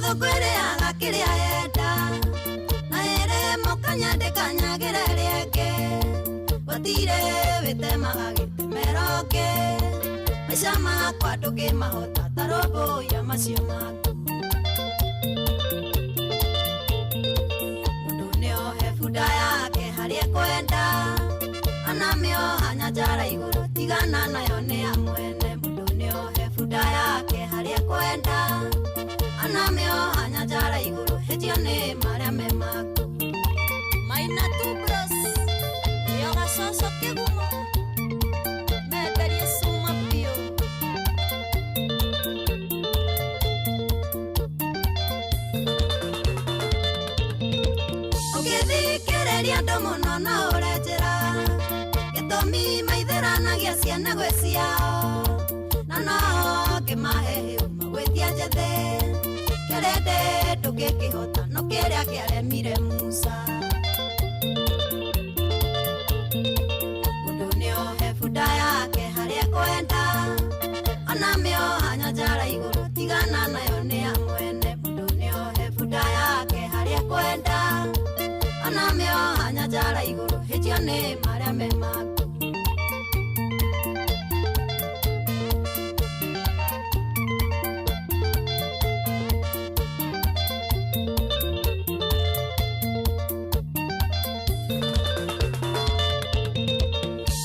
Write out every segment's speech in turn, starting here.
Mĩthũngũ ĩrĩaga kĩrĩa yenda na ĩrĩ mũkanya ndĩkanyagĩra ĩrĩa ĩngĩ. Gũtirĩ wĩtemaga gĩtemero ũngĩ. Maica makwa ndũngĩmahota ta rũmbũiya macio maku. Mũndũ nĩohe bunda yake harĩa ekwenda ona mĩoha nyanjara igũrũ tigana nayo nĩ ya mwene. Mũndũ nĩohe bunda yake harĩa ekwenda ona mĩoha nyanjara igũrũ hĩtio nĩ marĩa me maku. Maina tu bros, nĩo gacoco kĩgumo, menderie cuma biũ. Ũngĩthikĩrĩria andũ mũno no ũre njĩra gĩtũmi maithĩranagia ciana gwĩ ciao na no ngĩmahe hĩu magwĩtia njĩthĩ kĩrĩndĩ ndũngĩkĩhota no kĩrĩa kĩaremire Musa. Mũndũ nĩohe bunda yake harĩa ekwenda ona mĩoha nyanjara igũrũ tigana nayo nĩ ya mwene. Mũndũ nĩohe bunda yake harĩa ekwenda ona mĩoha nyanjara igũrũ hĩtio nĩ marĩa me maku.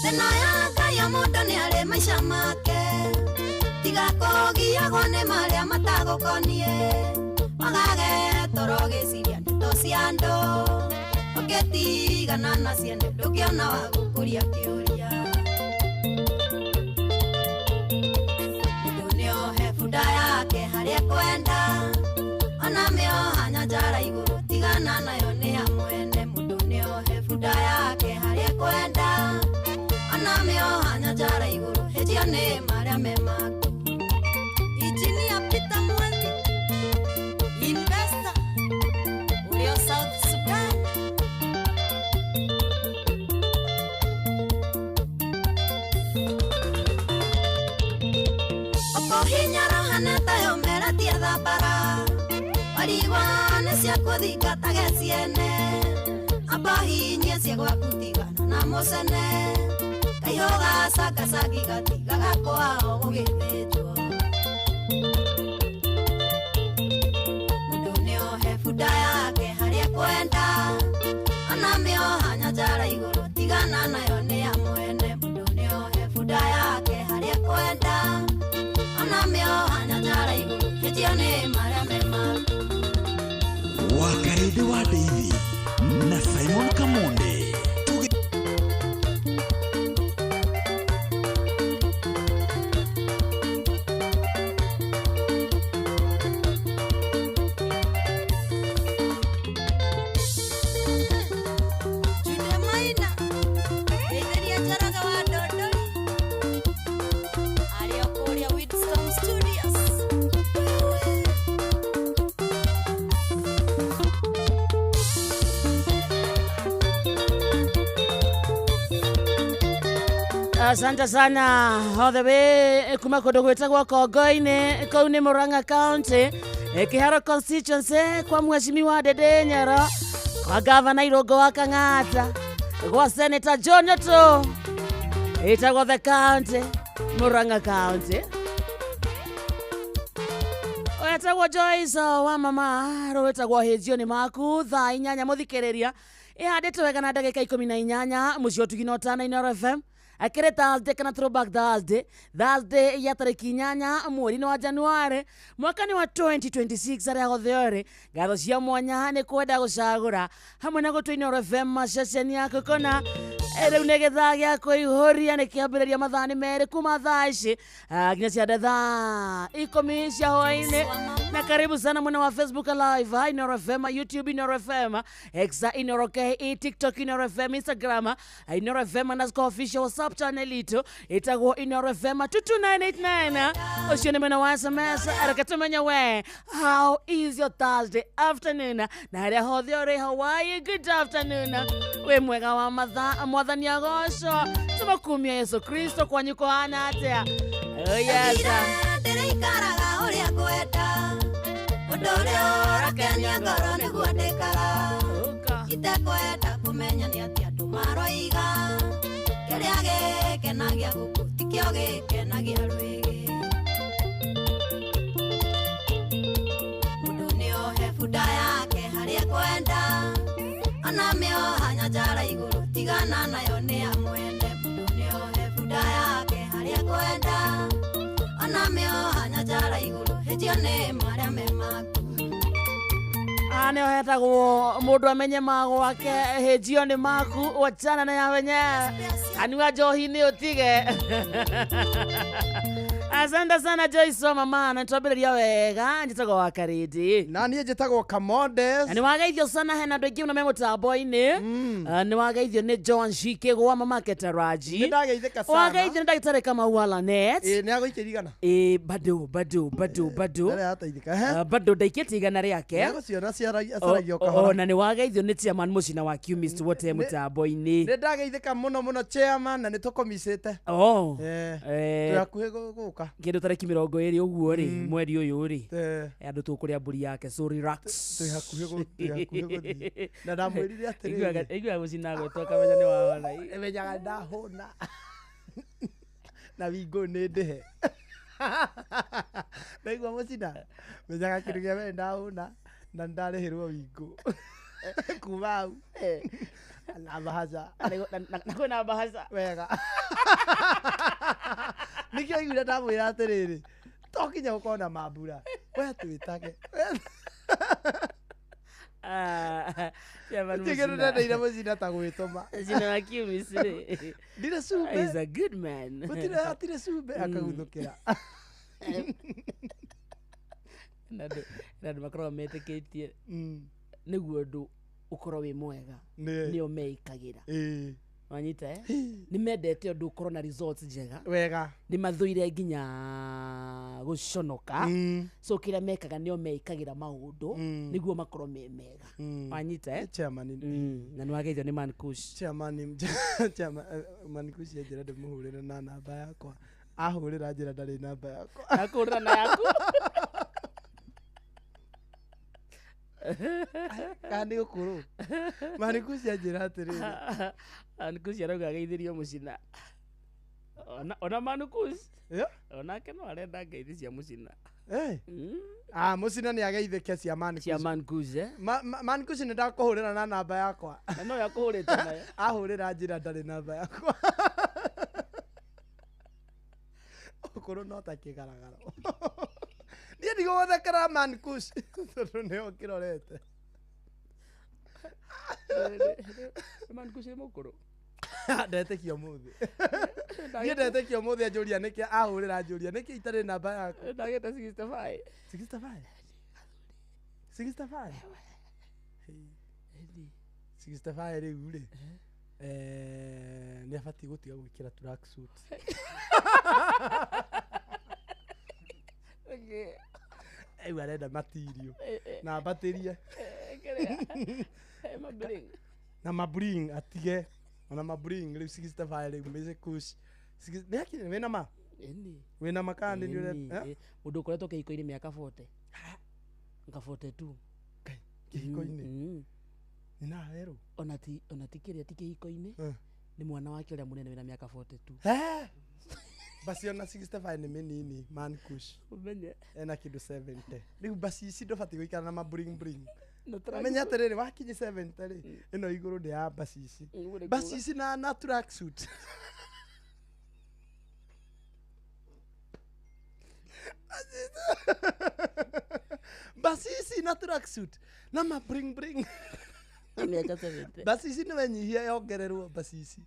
Thĩna ya Ngai o mũndũ nĩarĩ maica make tiga kũgiagwo nĩ marĩa matagũkoniĩ wagage toro gĩciria ndeto cia andũ ũngĩtigana na ciene ndũngĩona wa gũkũria kĩũria. Mũndũ nĩohe bunda yake harĩa ekwenda ona mĩoha nyanjara igũrũ tigana nayo nĩ ya mwene. Mũndũ nĩohe bunda yake harĩa ekwenda ona mĩoha nyanjara igũrũ hĩtio nĩ marĩa me maku. Engineer Peter Mwangi, investor, ũrĩa South Sudan. Ũkũhinyara hane tayo meratia thambara warigwa nĩ cia kũthingatage ciene amba hinyie cia gwaku tigana na mũcene kaihũ gacangacagi gatigaga kwao gũgĩthĩnjwo. Mũndũ nĩohe bunda yake harĩa ekwenda ona mĩoha nyanjara igũrũ tigana nayo nĩ ya mwene. Mũndũ nĩohe bunda yake harĩa ekwenda ona mĩoha nyanjara igũrũ hĩtio nĩ marĩa me maku. Wakarĩndĩ wa Ndeithi na Simon Kamonde. Tuge Jude Maina, ngeithĩria Njoroge wa Ndondori, arĩ o kũrĩa Wheatstone Studios. Asante sana all the way kuma kũndũ gwĩtagwo Kongo-inĩ kũu nĩ Murang'a County, Kĩharo constituency kwa mheshimiwa Ndindi Nyoro, kwa gavana Irũngũ wa Kang'ata, gwa Senator John Otu, ĩtagwo the county Murang'a County. Wetagwo Joyce wa mama rwĩtagwo hĩnjio nĩ maku thaa 8 mũthikĩrĩria ĩhandĩtwo wega na ndagĩka 18 mũciĩ ũtugi na ũtana Inooro FM akĩrĩ Thursday kana throwback Thursday, Thursday ya tarĩki 8 mweri-inĩ wa Januari mwaka nĩ wa 2026. Arĩa othe orĩ ngatho cia mwanya nĩ kwenda gũcagũra hamwe na gũtũ Inooro FM maceceni yaku kona. Rĩu nĩ gĩthaa gĩa kũihũria nĩ kĩambĩrĩria mathaa nĩ 2 kuma thaa ici nginya ciande thaa 10 cia hwaĩ-inĩ. Na karibu sana mwena wa Facebook Live Inooro FM, YouTube Inooro FM, X Inooro KE, TikTok Inooro FM, Instagram Inooro FM_official, WhatsApp channel itũ ĩtagwo Inooro FM 22989. Ũcio nĩ mwena wa SMS. Reke tũmenye we, how is your Thursday afternoon? Na harĩa hothe ũrĩ, how are you? Good afternoon. Wĩ mwega wa mathaa, mwathani agocwo, tũmakumia Yesu Kristo. Kwanyu kũhana atĩa? Oh yes. Ndĩrĩikaraga ũrĩa ngwenda. Ũndũ ũrĩa ũrakenia ngoro nĩguo ndĩkaga. Itekwenda kũmenya nĩ atĩa andũ maroiga. Kĩrĩa gĩkenagia gũkũ tikĩo gĩkenagia rwĩgĩ. Mũndũ nĩohe bunda yake harĩa ekwenda. Ona mĩoha nyanjara igũrũ tigana nayo nĩ ya mwene. Mũndũ nĩohe bunda yake harĩa ekwenda. Ona mĩoha nyanjara igũrũ hĩtio nĩ marĩa me maku. Nĩo hetagwo mũndũ amenye magwake hĩnjio nĩ maku wachana na ya wenyewe kanyua njohi nĩ ũtige. Asante sana Joyce wa mama na twambĩrĩria wega njĩtagwo wa Karĩndĩ na niĩ njĩtagwo Kamondes. Na nĩ wageithio sana hena andũ aingĩ mũno me mũtambo-inĩ. Nĩ wageithio nĩ John Shikĩgwa mama Ketaraji. Nĩ ndageithĩka sana. Wageithio nĩ ndagĩtarĩ Kamau wa Lanet. Ĩĩ nĩ agũikia igana. Ĩĩ bado bado bado bado. Ndarĩ yateithĩka, ehe. Bado ndaikĩtie igana rĩake. Nĩ agũciona acaragio kahora. Na nĩ wageithio nĩ chairman Mũcina wa Qmist wote mũtambo-inĩ. Nĩ ndageithĩka mũno mũno chairman na nĩ tũkũmicĩte. Twĩ hakuhĩ gũka. Kĩndũ tarĩki 20 ũguo rĩ mweri ũyũ rĩ andũ tũkũrĩa mbũri yake, so relax. Twĩ hakuhĩ gũthiĩ. Na ndamwĩrire atĩrĩrĩ. Iguaga Mũcina agwĩtwo akamenya nĩ wahona. Menyaga ndahũna. Na wingũ nĩ ndĩhe. Ndaigua Mũcina menyaga kĩndũ kĩa mbere ndahũna na ndarĩhĩrwo wingũ. Kuma hau. Na bahaca. Na kwĩna bahaca. Wega. Nĩkĩo aiguire ndamwĩra atĩrĩrĩ to nginya gũkorwo na mambura we twĩtage. Chairman Gũtirĩ kĩndũ Mũcina. ndendeire Mũcina ta gwĩtũma. Mũcina wa Qmist rĩ. Ndirĩ cumbĩ. He's a good man. Gũtirĩ hatirĩ cumbĩ akaguthũkĩra. Na andũ makoragwo metĩkĩtie nĩguo ũndũ ũkorwo wĩ mwega nĩo meĩkagĩra. Wanyita nĩ mendete ũndũ ũkorwo na results njega. Wega. Nĩ mathũire nginya gũconoka. So kĩrĩa mekaga nĩo meĩkagĩra maũndũ nĩguo makorwo me mega. Wanyita Chairman. Na nĩ wageithio nĩ Mankush. Chairman, chairman Mankush anjĩra ndĩmũhũrĩre na namba yakwa. Ahũrĩra njĩra ndarĩ namba yakwa. Akũhũrĩra na yaku. Kana nĩ ũkũrũ. Mankush anjĩra atĩrĩrĩ. Mankush arauga ageithĩrio Mũcina. Ona Mankush. Onake no arenda ngeithi cia Mũcina. Mũcina nĩ ageithĩke cia Mankush. Cia Mankush, eh? Mankush nĩ ndakũhũrĩra na namba yakwa. Na no yakũhũrĩte nayo. Ahũrĩra njĩra ndarĩ namba yakwa. Ũkũrũ no ta kĩgaragaro. Niĩ ndigũgũthekera Mankush tondũ nĩo kĩrorete. Mankush nĩ mũkũrũ. Ndetĩkia ũmũthĩ. Niĩ ndetĩkia ũmũthĩ anjũria nĩkĩ ahũrĩra anjũria nĩkĩ itarĩ namba yaku. Ndagĩte 65. 65? 65? 65 rĩu rĩ. Nĩ abatiĩ gũtiga gwĩkĩra tracksuit. Rĩu arenda matirio na ambatĩrie. Na mabling atige. Ona mabling rĩu 65 rĩu Mr. Kush. Nĩ akĩrĩ wĩna ma? Wĩna ma kana nĩ ũrenda? Mũndũ ũkoretwo kĩhiko-inĩ mĩaka 40. Nga 42. Kĩhiko-inĩ? Nĩ nawerũ? Ona ti kĩrĩa ti kĩhiko-inĩ. Nĩ mwana wake ũrĩa mũnene wĩna mĩaka 42. Basi ona 65 nĩ mĩnini Mankush. Ũmenye. Ena kĩndũ 70. Rĩu basi ici ndũbatiĩ gũikara na mabling bling. Menya atĩrĩrĩ wakinyi 70 rĩ ĩno igũrũ ndĩ ya basi ici. Basi ici na tracksuit. Basi ici na tracksuit na ma bling bling. Mĩaka 70. Basi ici nĩ wenyihia yongererwo basi ici.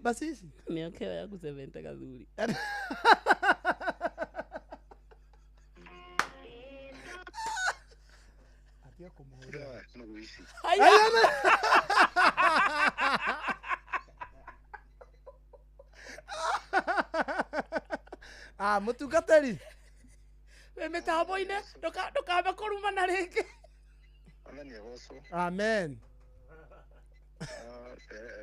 Basi ici. Mĩaka ĩyo yaku 70 gathuri. Atiga kũmũhũrĩra. Haya. Mũtungatĩri. Wĩ mĩtambo-inĩ ndũkambe kũrumana rĩngĩ. Mwathani agocwo. Amen.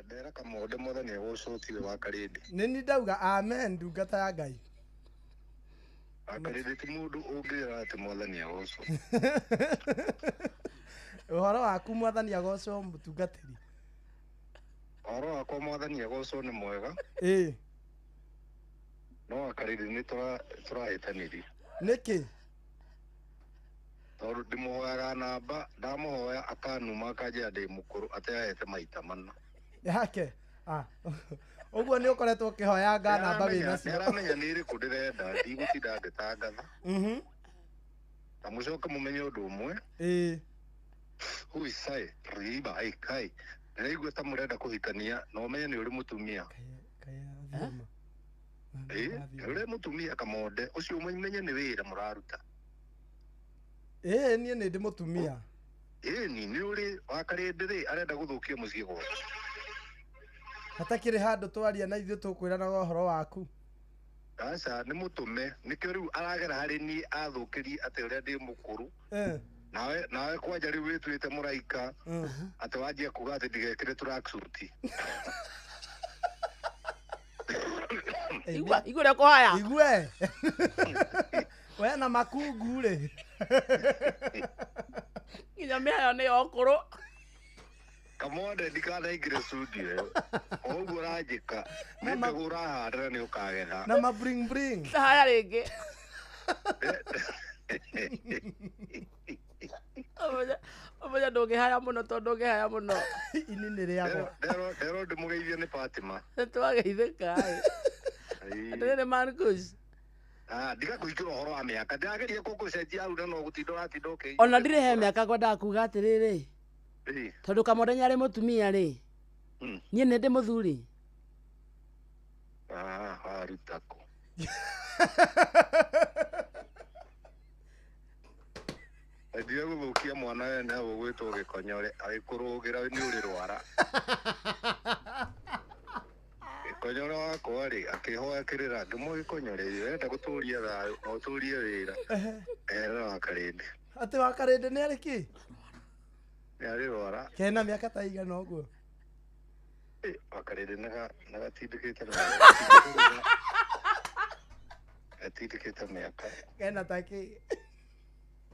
Ndera Kamonde mwathani agocwo tiwe wa Karĩndĩ. Nĩ ni ndauga amen ndungata ya Ngai. Akarĩndĩ ti mũndũ ũngĩra atĩ mwathani agocwo. Ũhoro waku mwathani agocwo mũtungatĩri. Ũhoro wakwa mwathani agocwo nĩ mwega. Ĩĩ. No akarĩndĩ nĩ tũrahĩtanirie. Nĩkĩ? Tondũ ndĩmũhoyaga namba, ndamũhoya akanuma akanjĩra ndĩ mũkũrũ atĩ ahete maita mana. Yake. Ah. Ũguo nĩ ũkoretwo ũkĩhoyanga namba wĩnacio. Nĩaramenya nĩ ĩrĩkũ ndĩrenda, ndigũtinda ngĩtangatha. Na mũcoke mũmenye ũndũ ũmwe. Ĩĩ. Huisai, riba, aikai. Ndĩraigua ta mũrenda kũhikania na ũmenye nĩ ũrĩ mũtumia. Ĩĩ, ũrĩ mũtumia Kamonde, ũcio ũmenye nĩ wĩra mũraruta. Ĩĩ, niĩ nĩ ndĩ mũtumia. Ĩĩ, ni nĩ ũrĩ wa Karĩndĩ rĩ, arenda gũthũkia mũciĩ gwake. Hatakĩrĩ handũ twaria na ithuĩ tũkwĩranaga ũhoro waku. Aca, nĩ mũtũme, nĩkĩo rĩu aragera harĩ niĩ athũkĩrie atĩ ũrĩa ndĩ mũkũrũ. Nawe kwanja rĩu wĩtuĩte mũraika atĩ wanjia kuga atĩ ndigekĩre tracksuit. Igua igua ũrĩa kũhaya. Igue. We na makungu rĩ. Nginya mĩhayo nĩ ya ũkũrũ. Kamonde ndikanaingĩre studio ĩyo. O ũguo ũranjĩka, nĩ mbegũ ũrahanda na nĩ ũkagetha. Na ma bling bling. Tahaya rĩngĩ. Ũmenye ndũngĩhaya mũno tondũ ndũngĩhaya mũno. Ini nĩ rĩagwa. Nderwo ndĩmũgeithie nĩ Fatima. Nĩtwageithĩka ĩ. Atĩrĩrĩ Marcus. Ndiga kũingĩra ũhoro wa mĩaka. Ndĩrageria gũgũcenjia hau na no gũtinda ũratinda ũkĩ. Ona ndirĩ he mĩaka ngwendaga kuga atĩrĩrĩ. Tondũ Kamonde nĩ arĩ mũtumia rĩ. Niĩ nĩ ndĩ mũthuri. Waruta kũ? Ndiga gũthũkia mwana wene hau ũgwĩtwo gĩkonyore agĩkũrũgĩra nĩ ũrĩ rwara. Gĩkonyore wakwa rĩ akĩhoya kĩrĩra ngĩmwe gĩkonyore ũrenda gũtũria thayũ na ũtũrie wĩra. Eherera wa Karĩndĩ. Atĩ wa Karĩndĩ nĩ arĩ kĩ? Nĩ arĩ rwara. Kena mĩaka ta igana ũguo. Wa Karĩndĩ nĩgatindĩkĩte gatindĩkĩte mĩaka. Kena ta kĩ?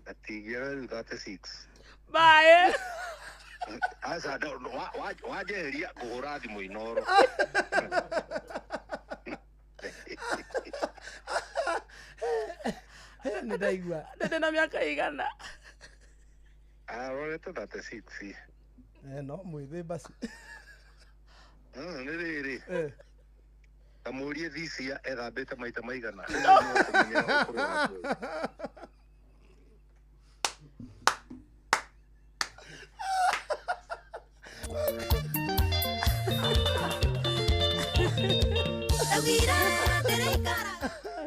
Gatingĩara rĩu 36. Bye. Aca wanjeheria ngũhũra thimũ Inoro. Nĩ ndaigua. Ndĩ na mĩaka igana. Arorete 36. No mwĩthĩ basi. Nĩ rĩrĩ. Kamũrie thisia ethambĩte maita maigana.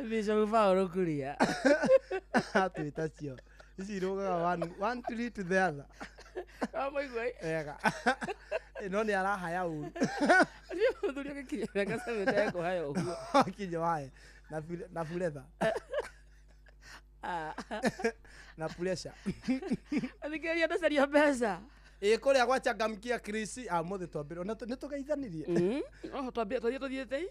Bishop Paul Kuria. Atwĩta cio. Ici irũgaga one tree to the other. Wamũigua? Wega. No nĩ arahaya ũru. Mũthuri ũgĩkinya mĩaka 70 ekũhaya ũguo. Kinya wae. Na buretha. Na pressure. Athikĩrĩria ndacaria mbeca. Ĩ kũrĩa gwa changamkia Chris mũthĩ twambĩrwo na nĩ tũgeithanirie. Twambie twathiĩ tũthiĩte.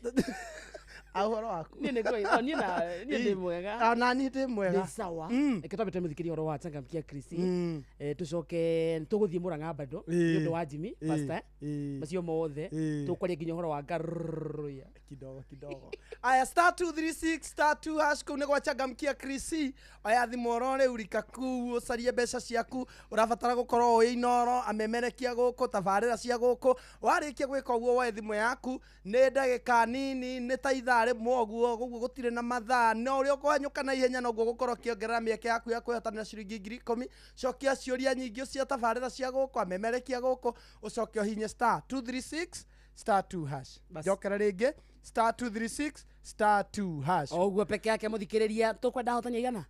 Ũhoro waku. Niĩ nĩ niĩ na niĩ ndĩ mwega. Ona niĩ ndĩ mwega. Ndĩ sawa. Reke twambe tũmũthikĩrie ũhoro wa changamkia Chris. Tũcoke tũgũthiĩ Murang'a bado nĩ ũndũ wa Jimmy pastor. Macio mothe tũkwaria nginya ũhoro wa Ngaruiya. Kidogo kidogo. Aya star 236 star 2 hash kũu nĩ gwa changamkia Chris. Oya thimũ oro rĩu rika kuu ũcarie mbeca ciaku ũrabatara gũkorwo wĩ Inoro amemerekia gũkũ tabarĩra cia gũkũ warĩkia gwĩka ũguo woe thimũ yaku nĩ ndagĩka nini nĩ ta ithaa rĩmwe ũguo ũguo gũtirĩ na mathaa no ũrĩa ũkũhanyũka na ihenya noguo gũkorwo ũkĩongerera mĩeke yaku ya kwĩhotanĩra ciringi 10,000 cokia ciũria nyingĩ cia tabarĩra cia gũkũ amemerekia gũkũ ũcoke ũhinye star 236 star 2 hash njokera rĩngĩ star 236 star 2 hash oguo peke yake mũthikĩrĩria tũkwenda ahotani aigana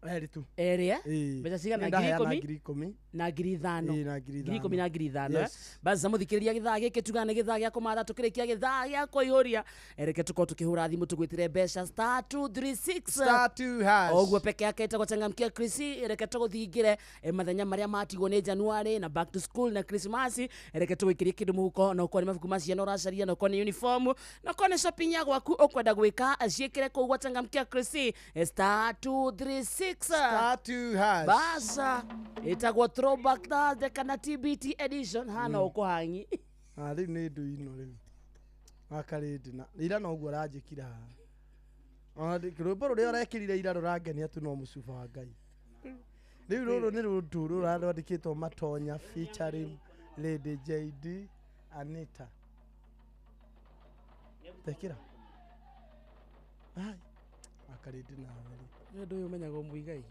Erĩ tu. Erĩ, eh? Ĩĩ. Mbeca cigana? Nĩ Ngiri ndaheana ikũmi? 10,000. Na 5,000. Ĩĩ, na 5,000. 10,000 na 5,000, eh? Yes. Basi mũthikĩrĩria, gĩthaa gĩkĩ tugaga nĩ gĩthaa gĩa kũmatha, tũkĩrĩkia gĩthaa gĩa kũihũria, reke tũkorwo tũkĩhũra thimũ tũgwĩtĩre mbeca *236 Star 2 hash. Oguo peke yake ĩtagwo Changamkia Chris. Reke tũgũthingĩre mathenya marĩa matigwo nĩ January na back to school na Christmas. Reke tũgwĩkĩrie kĩndũ mũhuko, na ũkorwo nĩ mabuku ma ciana ũracaria, na ũkorwo nĩ uniform, na ũkorwo nĩ shopping ya gwaku ũkwenda gwĩka, ciĩkĩre kũu gwa Changamkia Chris, *236 Star 2 hash. Basa ĩtagwo Throwback Thursday kana TBT edition hana ũkũhangi. Ah, rĩu nĩ ndũ ino rĩu wakarĩndĩ na ira noguo ũranjĩkira haha. Ona rwĩmbo rũrĩa ũrekĩrire ira rũrangenia tu, no mũcuba wa Ngai. Rĩu rũrũ nĩ rũndũ rũrandĩkĩtwo Matonya featuring Lady JD Anita. Tekĩra. Ai, wakarĩndĩ nawe rĩ. Nĩ ũndũ ũyũ ũmenyagwo Mũigai.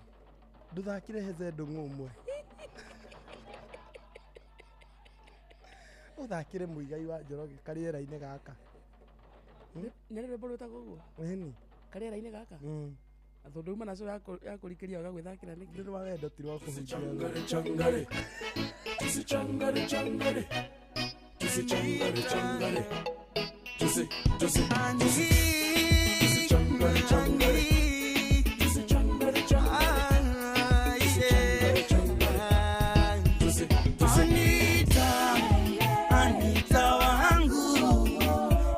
Ndũthakire heze ndũng'ũ ũmwe, ũthakire Mũigai wa Njoroge karĩera-inĩ gaka. Nĩ rwĩmbo rwĩtagwo ũguo? Ĩni. Karĩera-inĩ gaka? Mm. Na tondũ uma nacio ya kũrikĩria ũgagwĩthakĩra nĩkĩ? Nĩ rwa wendo, ti rwa kũhunjia. Changare, tusichangare changare, tusichangare changare, tusi tusi tusi tusichangare changare, tusichangare changare, tusichangare changare, tusi tusi. Anita, Anita wangu,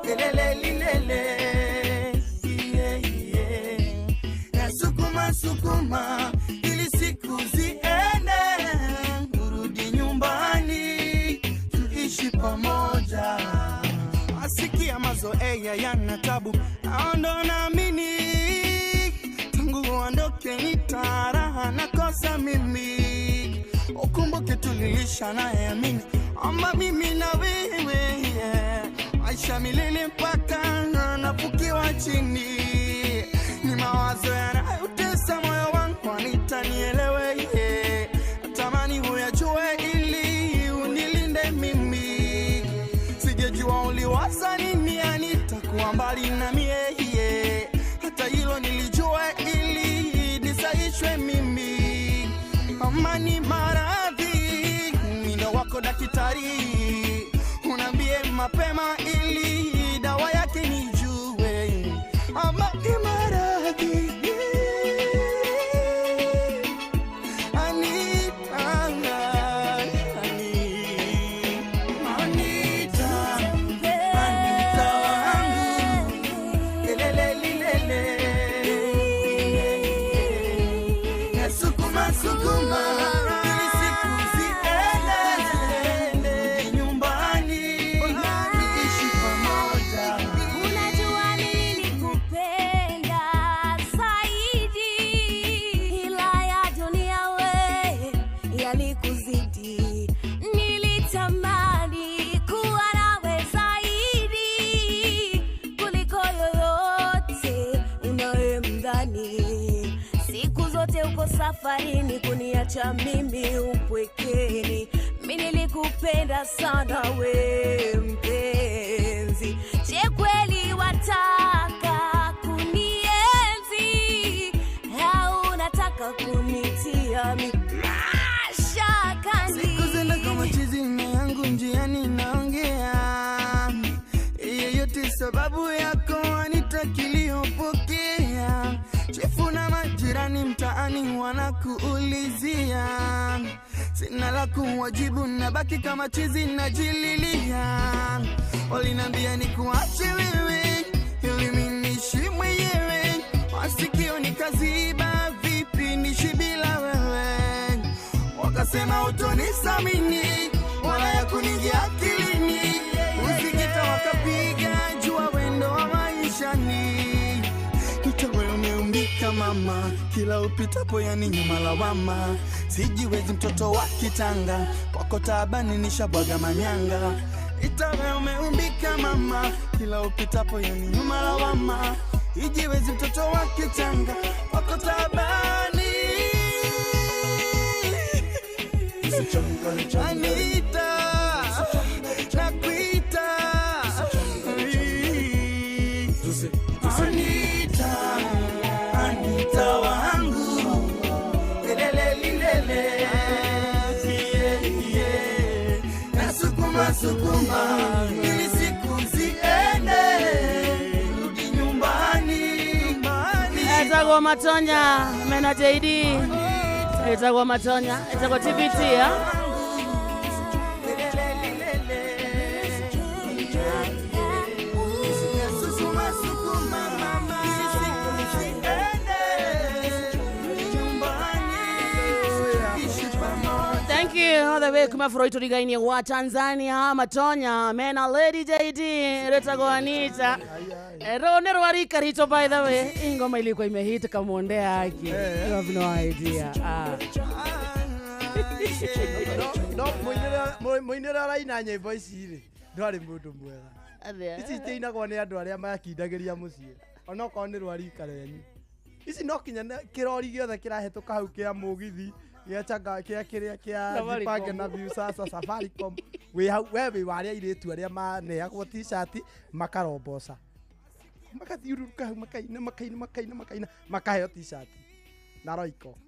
lelele lilele, iye iye. Nasukuma sukuma ili siku ziende, urudi nyumbani tuishi pamoja. Asikia mazoea yana tabu, aondo naamini tangu uondoke ni taraha nakosa mimi. Ukumbuke tulilisha naye amini ama mimi na wewe, yeah. Maisha milele mpaka nafukiwa chini, ni mawazo yanayotesa moyo wangu. Anita nielewe, yeah. Natamani huyajue ili unilinde mimi, sijejua uliwaza nini Anita kuwa mbali na mie, yeah. Hata hilo nilijua ili nisaishwe mimi. Amani maradhi, mindo wako daktari, unambie mapema ili dawa yake nijue. Amani maradhi, Anita, Anita, Anita wangu, lelele lilele, nasukuma sukuma ili siku ziende, nyumbani tuishi pamoja. Unajua nilikupenda zaidi, ila ya dunia we yalikuzidi. Nilitamani kuwa nawe zaidi kuliko yoyote unayemdhani. Siku zote uko safarini kuniacha mimi upwekeni. Mimi nilikupenda sana we mpenzi. Je, kweli wataka kunienzi au unataka kunitia mi mashakani? Siku zenda kama chizi na yangu njiani naongea, yeyote sababu yako Anita kiliyopokea. Chifu na majirani mtaani wanakuulizia, sina la kuwajibu, nabaki kama chizi najililia. Walinambia nikuache wewe ili mimi niishi mwenyewe, masikio nikaziba, vipi niishi bila wewe? Wakasema utonisamini wala ya kuningia akilini, usikita wakapiga jua wendo wa maishani. Itawe umeumbika mama, kila upitapo yani nyuma lawama. Sijiwezi mtoto wa kitanga, kwako taabani nishabwaga manyanga. Itawe umeumbika mama, kila upitapo yani nyuma lawama. Ijiwezi mtoto wa kitanga, kwako taabani. Tusichangare changare, Anita, nakuita. Tusi tusi. Anita, Anita wangu, sukuma ili siku ziende rudi nyumbani. Etagwo Matonya mena JD. Etagwo Matonya, etagwo TBT ya. Thank you all the way kuma Freud tuligaini wa Tanzania Matonya mena Lady JD retagwo Anita. Rone rwarika rito by the way. Ingoma ilikuwa imehit kamwondea haki. You have no idea. No muinira raina nyimbo ici ri ndwari mundu mwega. Ici itiinagwo ni andu aria makindagiria mucii onokorwo ni rwarika renyu. Ici no kinya kirori giothe kirahetuka hau kia mugithi gia changa kia kiria kia Jipange na Viusasa Safaricom wi hau we wi waria iritu aria maneagwo t-shirt makaromboca makathiururuka hau makaina makaina makaina makaina makaheo t-shirt na roiko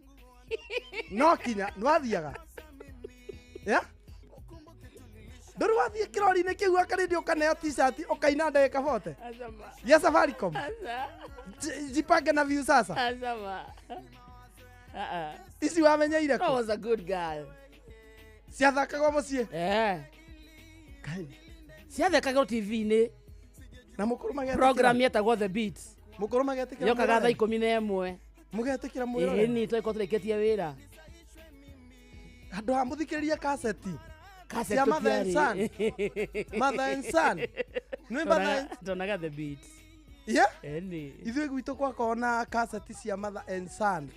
no kinya nwathiaga ya nduri wathie kirori-inĩ kĩu akarĩndĩ ũkaneo t-shirt ũkaina ndagĩka 40 ya Safaricom Jipange na Viusasa. Ici wamenyeire kũ? I was a good girl. Ciathakagwo mũciĩ? Eh. Ciathakagwo TV-inĩ. Na mũkũrũ magetĩkĩra. Program yetagwo The Beat. Mũkũrũ magetĩkĩra. Yokaga thaa 11. Mũgetĩkĩra mwĩrore. Ĩni twakorwo tũrĩkĩtie wĩra. Handũ ha mũthikĩrĩrie kaseti. Kaseti cia Mother and Son. Mother and Son. Nĩ Mother. Ndonaga The Beat. Yeah? Ĩni. Ithuĩ gwitũ gwakorwo na kaseti cia Mother and Son.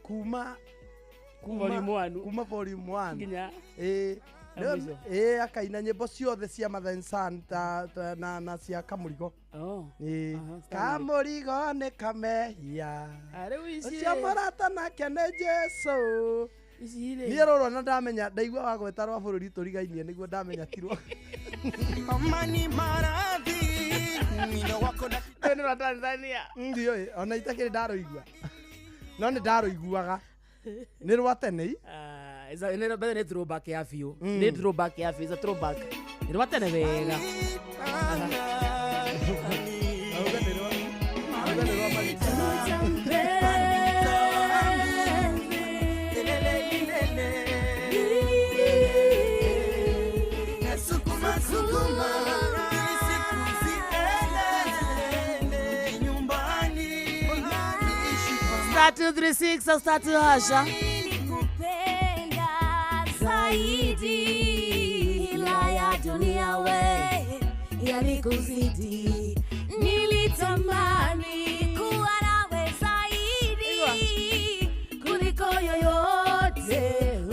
Kuma volume 1. Kuma volume 1. Nginya. Eh akaina nyimbo ciothe cia Mother and Son ta na cia Kamurigo. Oh. Kamurigo nĩ kamehia. Ũcio mũrata nake nĩ Jesu. Niĩ rũrũ na ndamenya ndaigua wa gweta rwa bũrũri tũrigainie nĩguo ndamenya ti rwa. Amani maradhi mino wako na nĩ rwa Tanzania. Ndiũĩ ona itakĩrĩ ndarũigua. No nĩ ndarũiguaga. Nĩ rwa tene i? Nĩ throwback ya biũ. Nĩ throwback ya biũ, it's a throwback. Nĩ rwa tene wega. Star 236 star 2 hasha. Nilikupenda zaidi ila ya dunia we yalikuzidi. Nilitamani kuwa nawe zaidi kuliko yoyote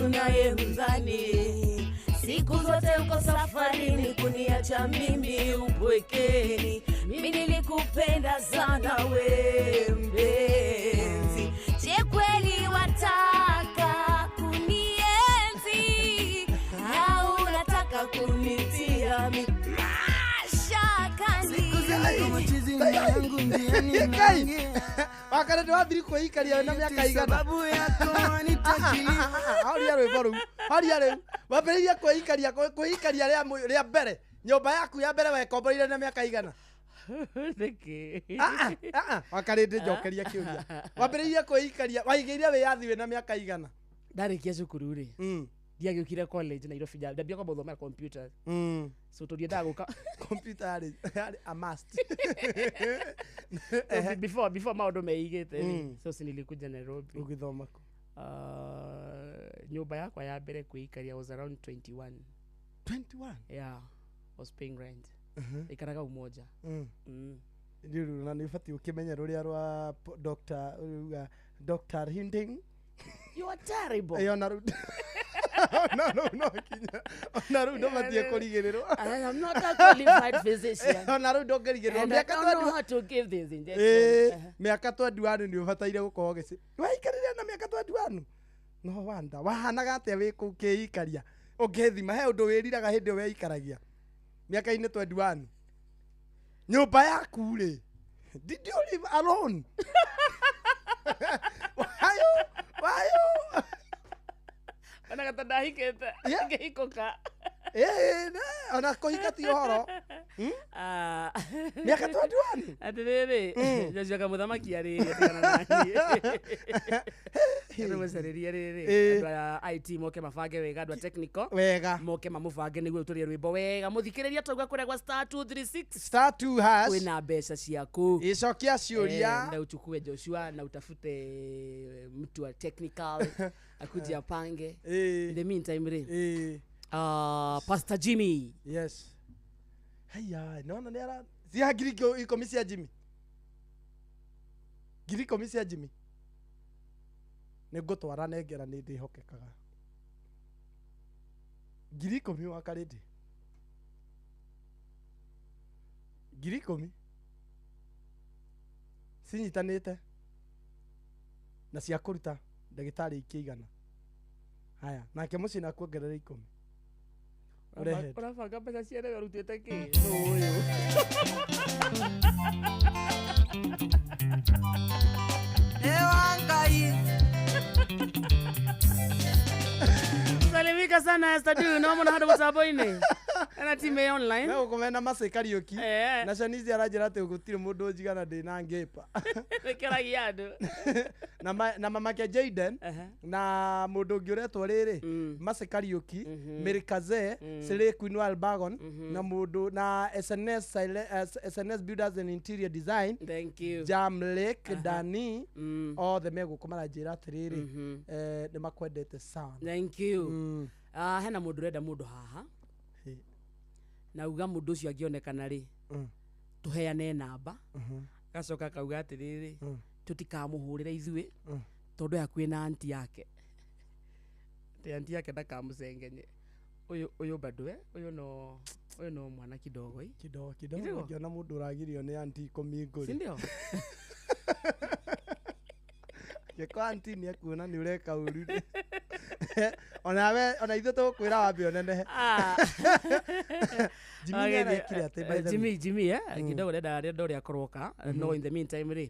unayemdhani. Siku zote uko safarini kuniacha mimi upwekeni. Mimi nilikupenda sana we mpenzi. Je, kweli wataka kunienzi au unataka kunitia mashakani? Wakati nĩ wathiri kwĩikaria na mĩaka igana. Horia rwĩmbo rũu. Horia rĩu. Wambĩrĩirie kwĩikaria rĩa mbere. Nyũmba yaku ya mbere wekomboreire na mĩaka igana. Nĩkĩ? Wakarĩndĩ njokeria kĩũria. Wambĩrĩirie kwĩikaria, waigĩire wĩyathi wĩna mĩaka igana. Ndarĩkia cukuru rĩ. Ndiagĩũkire college Nairobi ndambia kwamba gũthomera computer. So tũthiendaga gũka computer yarĩ a must. Before maũndũ meigĩte rĩ. So si nilikuja Nairobi. Ũgĩthoma kũ? Nyũmba yakwa ya mbere kwĩikaria was around 21. 21? Yeah, was paying rent. Ikaraga Umoja. Rĩu na nĩ ũbatiĩ ũkĩmenye rũrĩa rwa Dr. Dr. Hinding. You are terrible. Ona rĩu no kinya. Ona rĩu ndũbatiĩ kũrigĩrĩrwo. I am not a qualified physician. Ona rĩu ndũngĩrigĩrĩrwo. And I don't know how to give this injection. Mĩaka 21 nĩ ũbataire gũkorwo gĩci. Waikarire na mĩaka 21? No wonder. Wahanaga atĩa wĩ kũu kĩikaria? Ũngĩthima he ũndũ wĩriraga hĩndĩ ĩyo weikaragia. Mĩaka-inĩ 21. Nyũmba yaku rĩ. Did you live alone? Why you? Ona gata ndahikĩte. Ngĩhikũka. Ona kũhika ti ũhoro. Mĩaka 21. Atĩrĩrĩ, Joshua kamũthamaki arĩ tigana naniĩ. Tũmũcarĩrie rĩrĩ andũ a IT moke mabange wega, andũ a technical wega moke mamũbange nĩguo tũrĩe rwĩmbo wega. Mũthikĩrĩria tauga kũrĩa gwa star 236 star 2 hash kwĩna mbeca ciaku. Icokia ciũria. Na uchukue Joshua na utafute mtu wa technical akuje apange. In the meantime rĩ, Pastor Jimmy. Yes. Haya, naona nĩ ara cia 10,000 cia Jimmy. 10,000 cia Jimmy. Nĩ ngũtwara nengera nĩ ndĩhokekaga. 10,000 wa karĩndĩ. 10,000. Cinyitanĩte na cia kũruta ndagĩtarĩ ikĩigana. Haya, nake mũciĩ na kuongerera 10. Ũrabanga mbeca ciene ũrutĩte kĩ? Nũ ũyũ? Salimika sana Esther Du, no mona handu mutambo-inĩ. Ena team ya online. No gũkũmena Mercy Kariũki. Na Shanice aranjĩra atĩ gũtirĩ mũndũ njigana ndĩna ngĩpa. Nĩkĩragia andũ. Na mamake Jaden na mũndũ ũngĩ ũretwo rĩrĩ Mercy Kariũki, Mary Kaze, Sele Queen Albagon na mũndũ na SNS SNS Builders and Interior Design. Thank you. Jam Lake Dani othe megũkũ maranjĩra atĩrĩrĩ nĩ makwendete sana. Thank you. Hena mũndũ ũrenda mũndũ haha. Na uga mũndũ ũcio angĩonekana rĩ tũheane namba. Gacoka kauga atĩrĩrĩ tũtikamũhũrĩre ithuĩ tondũ hakuhĩ na anti yake. Atĩ anti yake ndakamũcengenye. Ũyũ bado ũyũ no mwana kidogo kidogo kidogo ngĩona mũndũ ũragirio nĩ anti 10 ngũrĩ. Si ndio? Gĩko anti nĩ ekuona nĩ ũreka ũru. Ona we ona ithuĩ tũgũkwĩra wambe ũnenehe. Jimmy nĩ arekire atĩ by the way. Jimmy kidogo ndenda ũrĩa akorwoka no in the meantime rĩ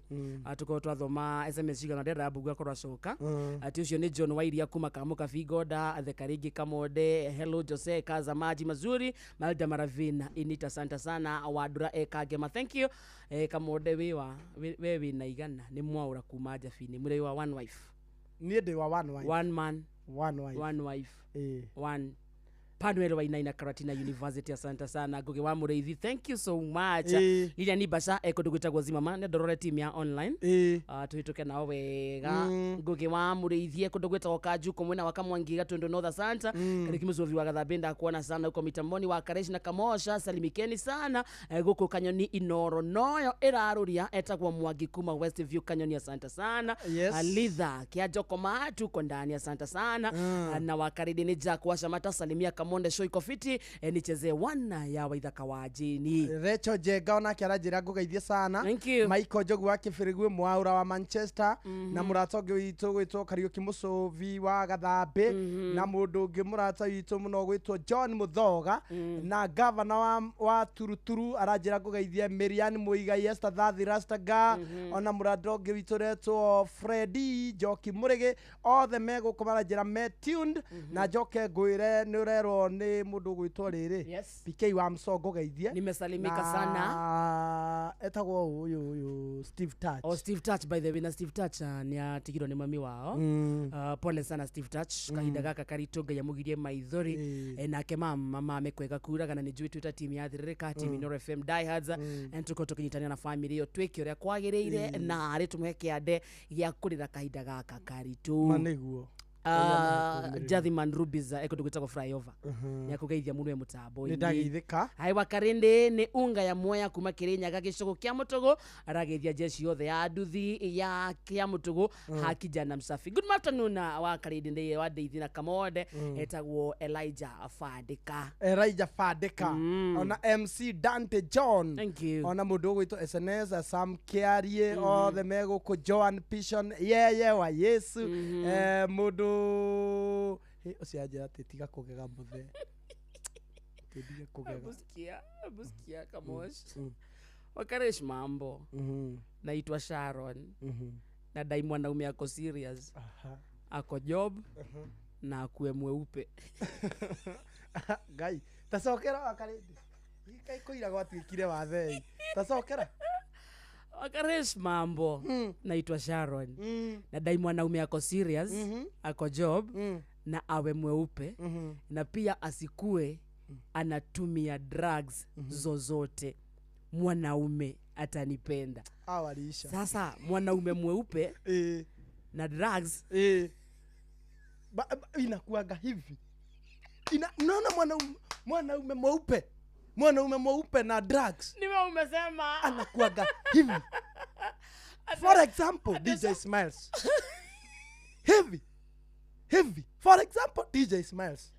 tũkorwo twathoma SMS cigana ndenda mbungu akorwo acoka. Atĩ ũcio nĩ John Wairia kuma Kamuka Figoda Thekaringi Kamonde. Hello Jose kaza maji mazuri Malda Maravina Inita santa sana Wadura Ekagema. Thank you. Kamonde we wĩna igana nĩ mwaũra kuma Jabini mũrĩ wa one wife. Niĩ ndĩ wa one wife. One man. One wife. One wife. One. Panuel Wainaina Karatina University asante sana Ngugi wa Mũrĩithi. Thank you so much. Lilian Ibasha kũndũ gwĩtagwo Zimama nĩ ndorore team ya online. Tũhĩtũke nao wega. Ngugi wa Mũrĩithi kũndũ gwĩtagwo Kanjuko mwena wa Kamwangi Gatundu North asante. Kariuki Mũcuvi wa Gathambĩ ndakuona sana uko mitamboni wa Karesh na Kamosha salimikeni sana. Gũkũ Kanyoni Inoro noyo ĩrarũria etagwo Mwangi kuma Westview Kanyoni asante sana. Yes. Lidha Kiajoko tuko ndani asante sana. Na wakaridi ni Jack wa Shamata salimia Kamonde show iko fiti nicheze wana ya waithaka wa jini. Recho Jenga onake aranjĩra ngũgeithie sana. Thank you. Michael Njogu wa Kĩbĩrĩgwe Mwaura wa Manchester na mũrata ũngĩ witũ gwĩtwo Kariũki Mũcũvi wa Gathambĩ na mũndũ ũngĩ mũrata witũ mũno gwĩtwo John Mũthoga na gavana wa Turuturu aranjĩra ngũgeithie Miriam Muigai Esther Thathi Rastaga ona mũrata ũngĩ witũ ũretwo Freddy Njoki Mũrĩgĩ othe megũkũ maranjĩra me tuned na njoke ngwĩre nĩ ũrerwo nĩ mũndũ gwĩtwo rĩrĩ. Yes. PK wa Msongo geithie. Nimesalimika sana. Etagwo ũyũ Steve Touch. Oh, Steve Touch by the way na Steve Touch nĩ atigirwo nĩ mami wao. Pole sana Steve Touch kahinda gaka karitũ Ngai amũgirie maithori nake mama mekwega kuraga na nĩ njũĩ twĩta team ya Thĩrĩrĩka team Inooro FM Diehards and tũkorwo tũkĩnyitanĩra na family ĩyo twĩke ũrĩa kwagĩrĩire na arĩ tũmũhe kĩande gĩa kũrĩra kahinda gaka karitũ. Ma nĩguo. Jathiman Rubies kũndũ gwĩtagwo flyover nĩakũgeithia mũno e mũtambo-inĩ. Nĩndageithĩka. Hai wakarĩndĩ nĩ unga ya Mwea kuma Kĩrĩnyaga gĩcũgũ kĩa Mũtũgũ arageithia jeshi yothe ya nduthi ya kĩa Mũtũgũ hakijana msafi. Good afternoon wakarĩndĩ ndĩ wa Ndeithi na Kamonde etagwo Elijah Fandika. Elijah Fandika ona MC Dante John. Thank you. Ona mũndũ ũgwĩtwo SNS Sam Kiarie othe megũkũ Joan Pishon yeye wa Yesu mũndũ ũcio anjĩra atĩ tiga kũgega mũthee. Tiga kũgega. Busikia Kamosh. Wakaresh mambo. Naitwa Sharon. Na dai mwanaume ako serious. Ako job na akuwe mweupe. Ngai tacokera wakarindi kai kuira gwatuikire wathei tacokera Wakaresh mambo. Naitwa Sharon. Nadai mwanaume ako serious, ako job, na awe mweupe, na pia asikue anatumia drugs zozote. Mwanaume atanipenda. Awalisha. Sasa mwanaume mweupe na drugs inakuaga hivi. Unaona mwanaume mweupe. Mwanaume mweupe na drugs. Niwe umesema. Anakuaga hivi. For example, DJ Smiles. Heavy. Heavy. For example, DJ Smiles.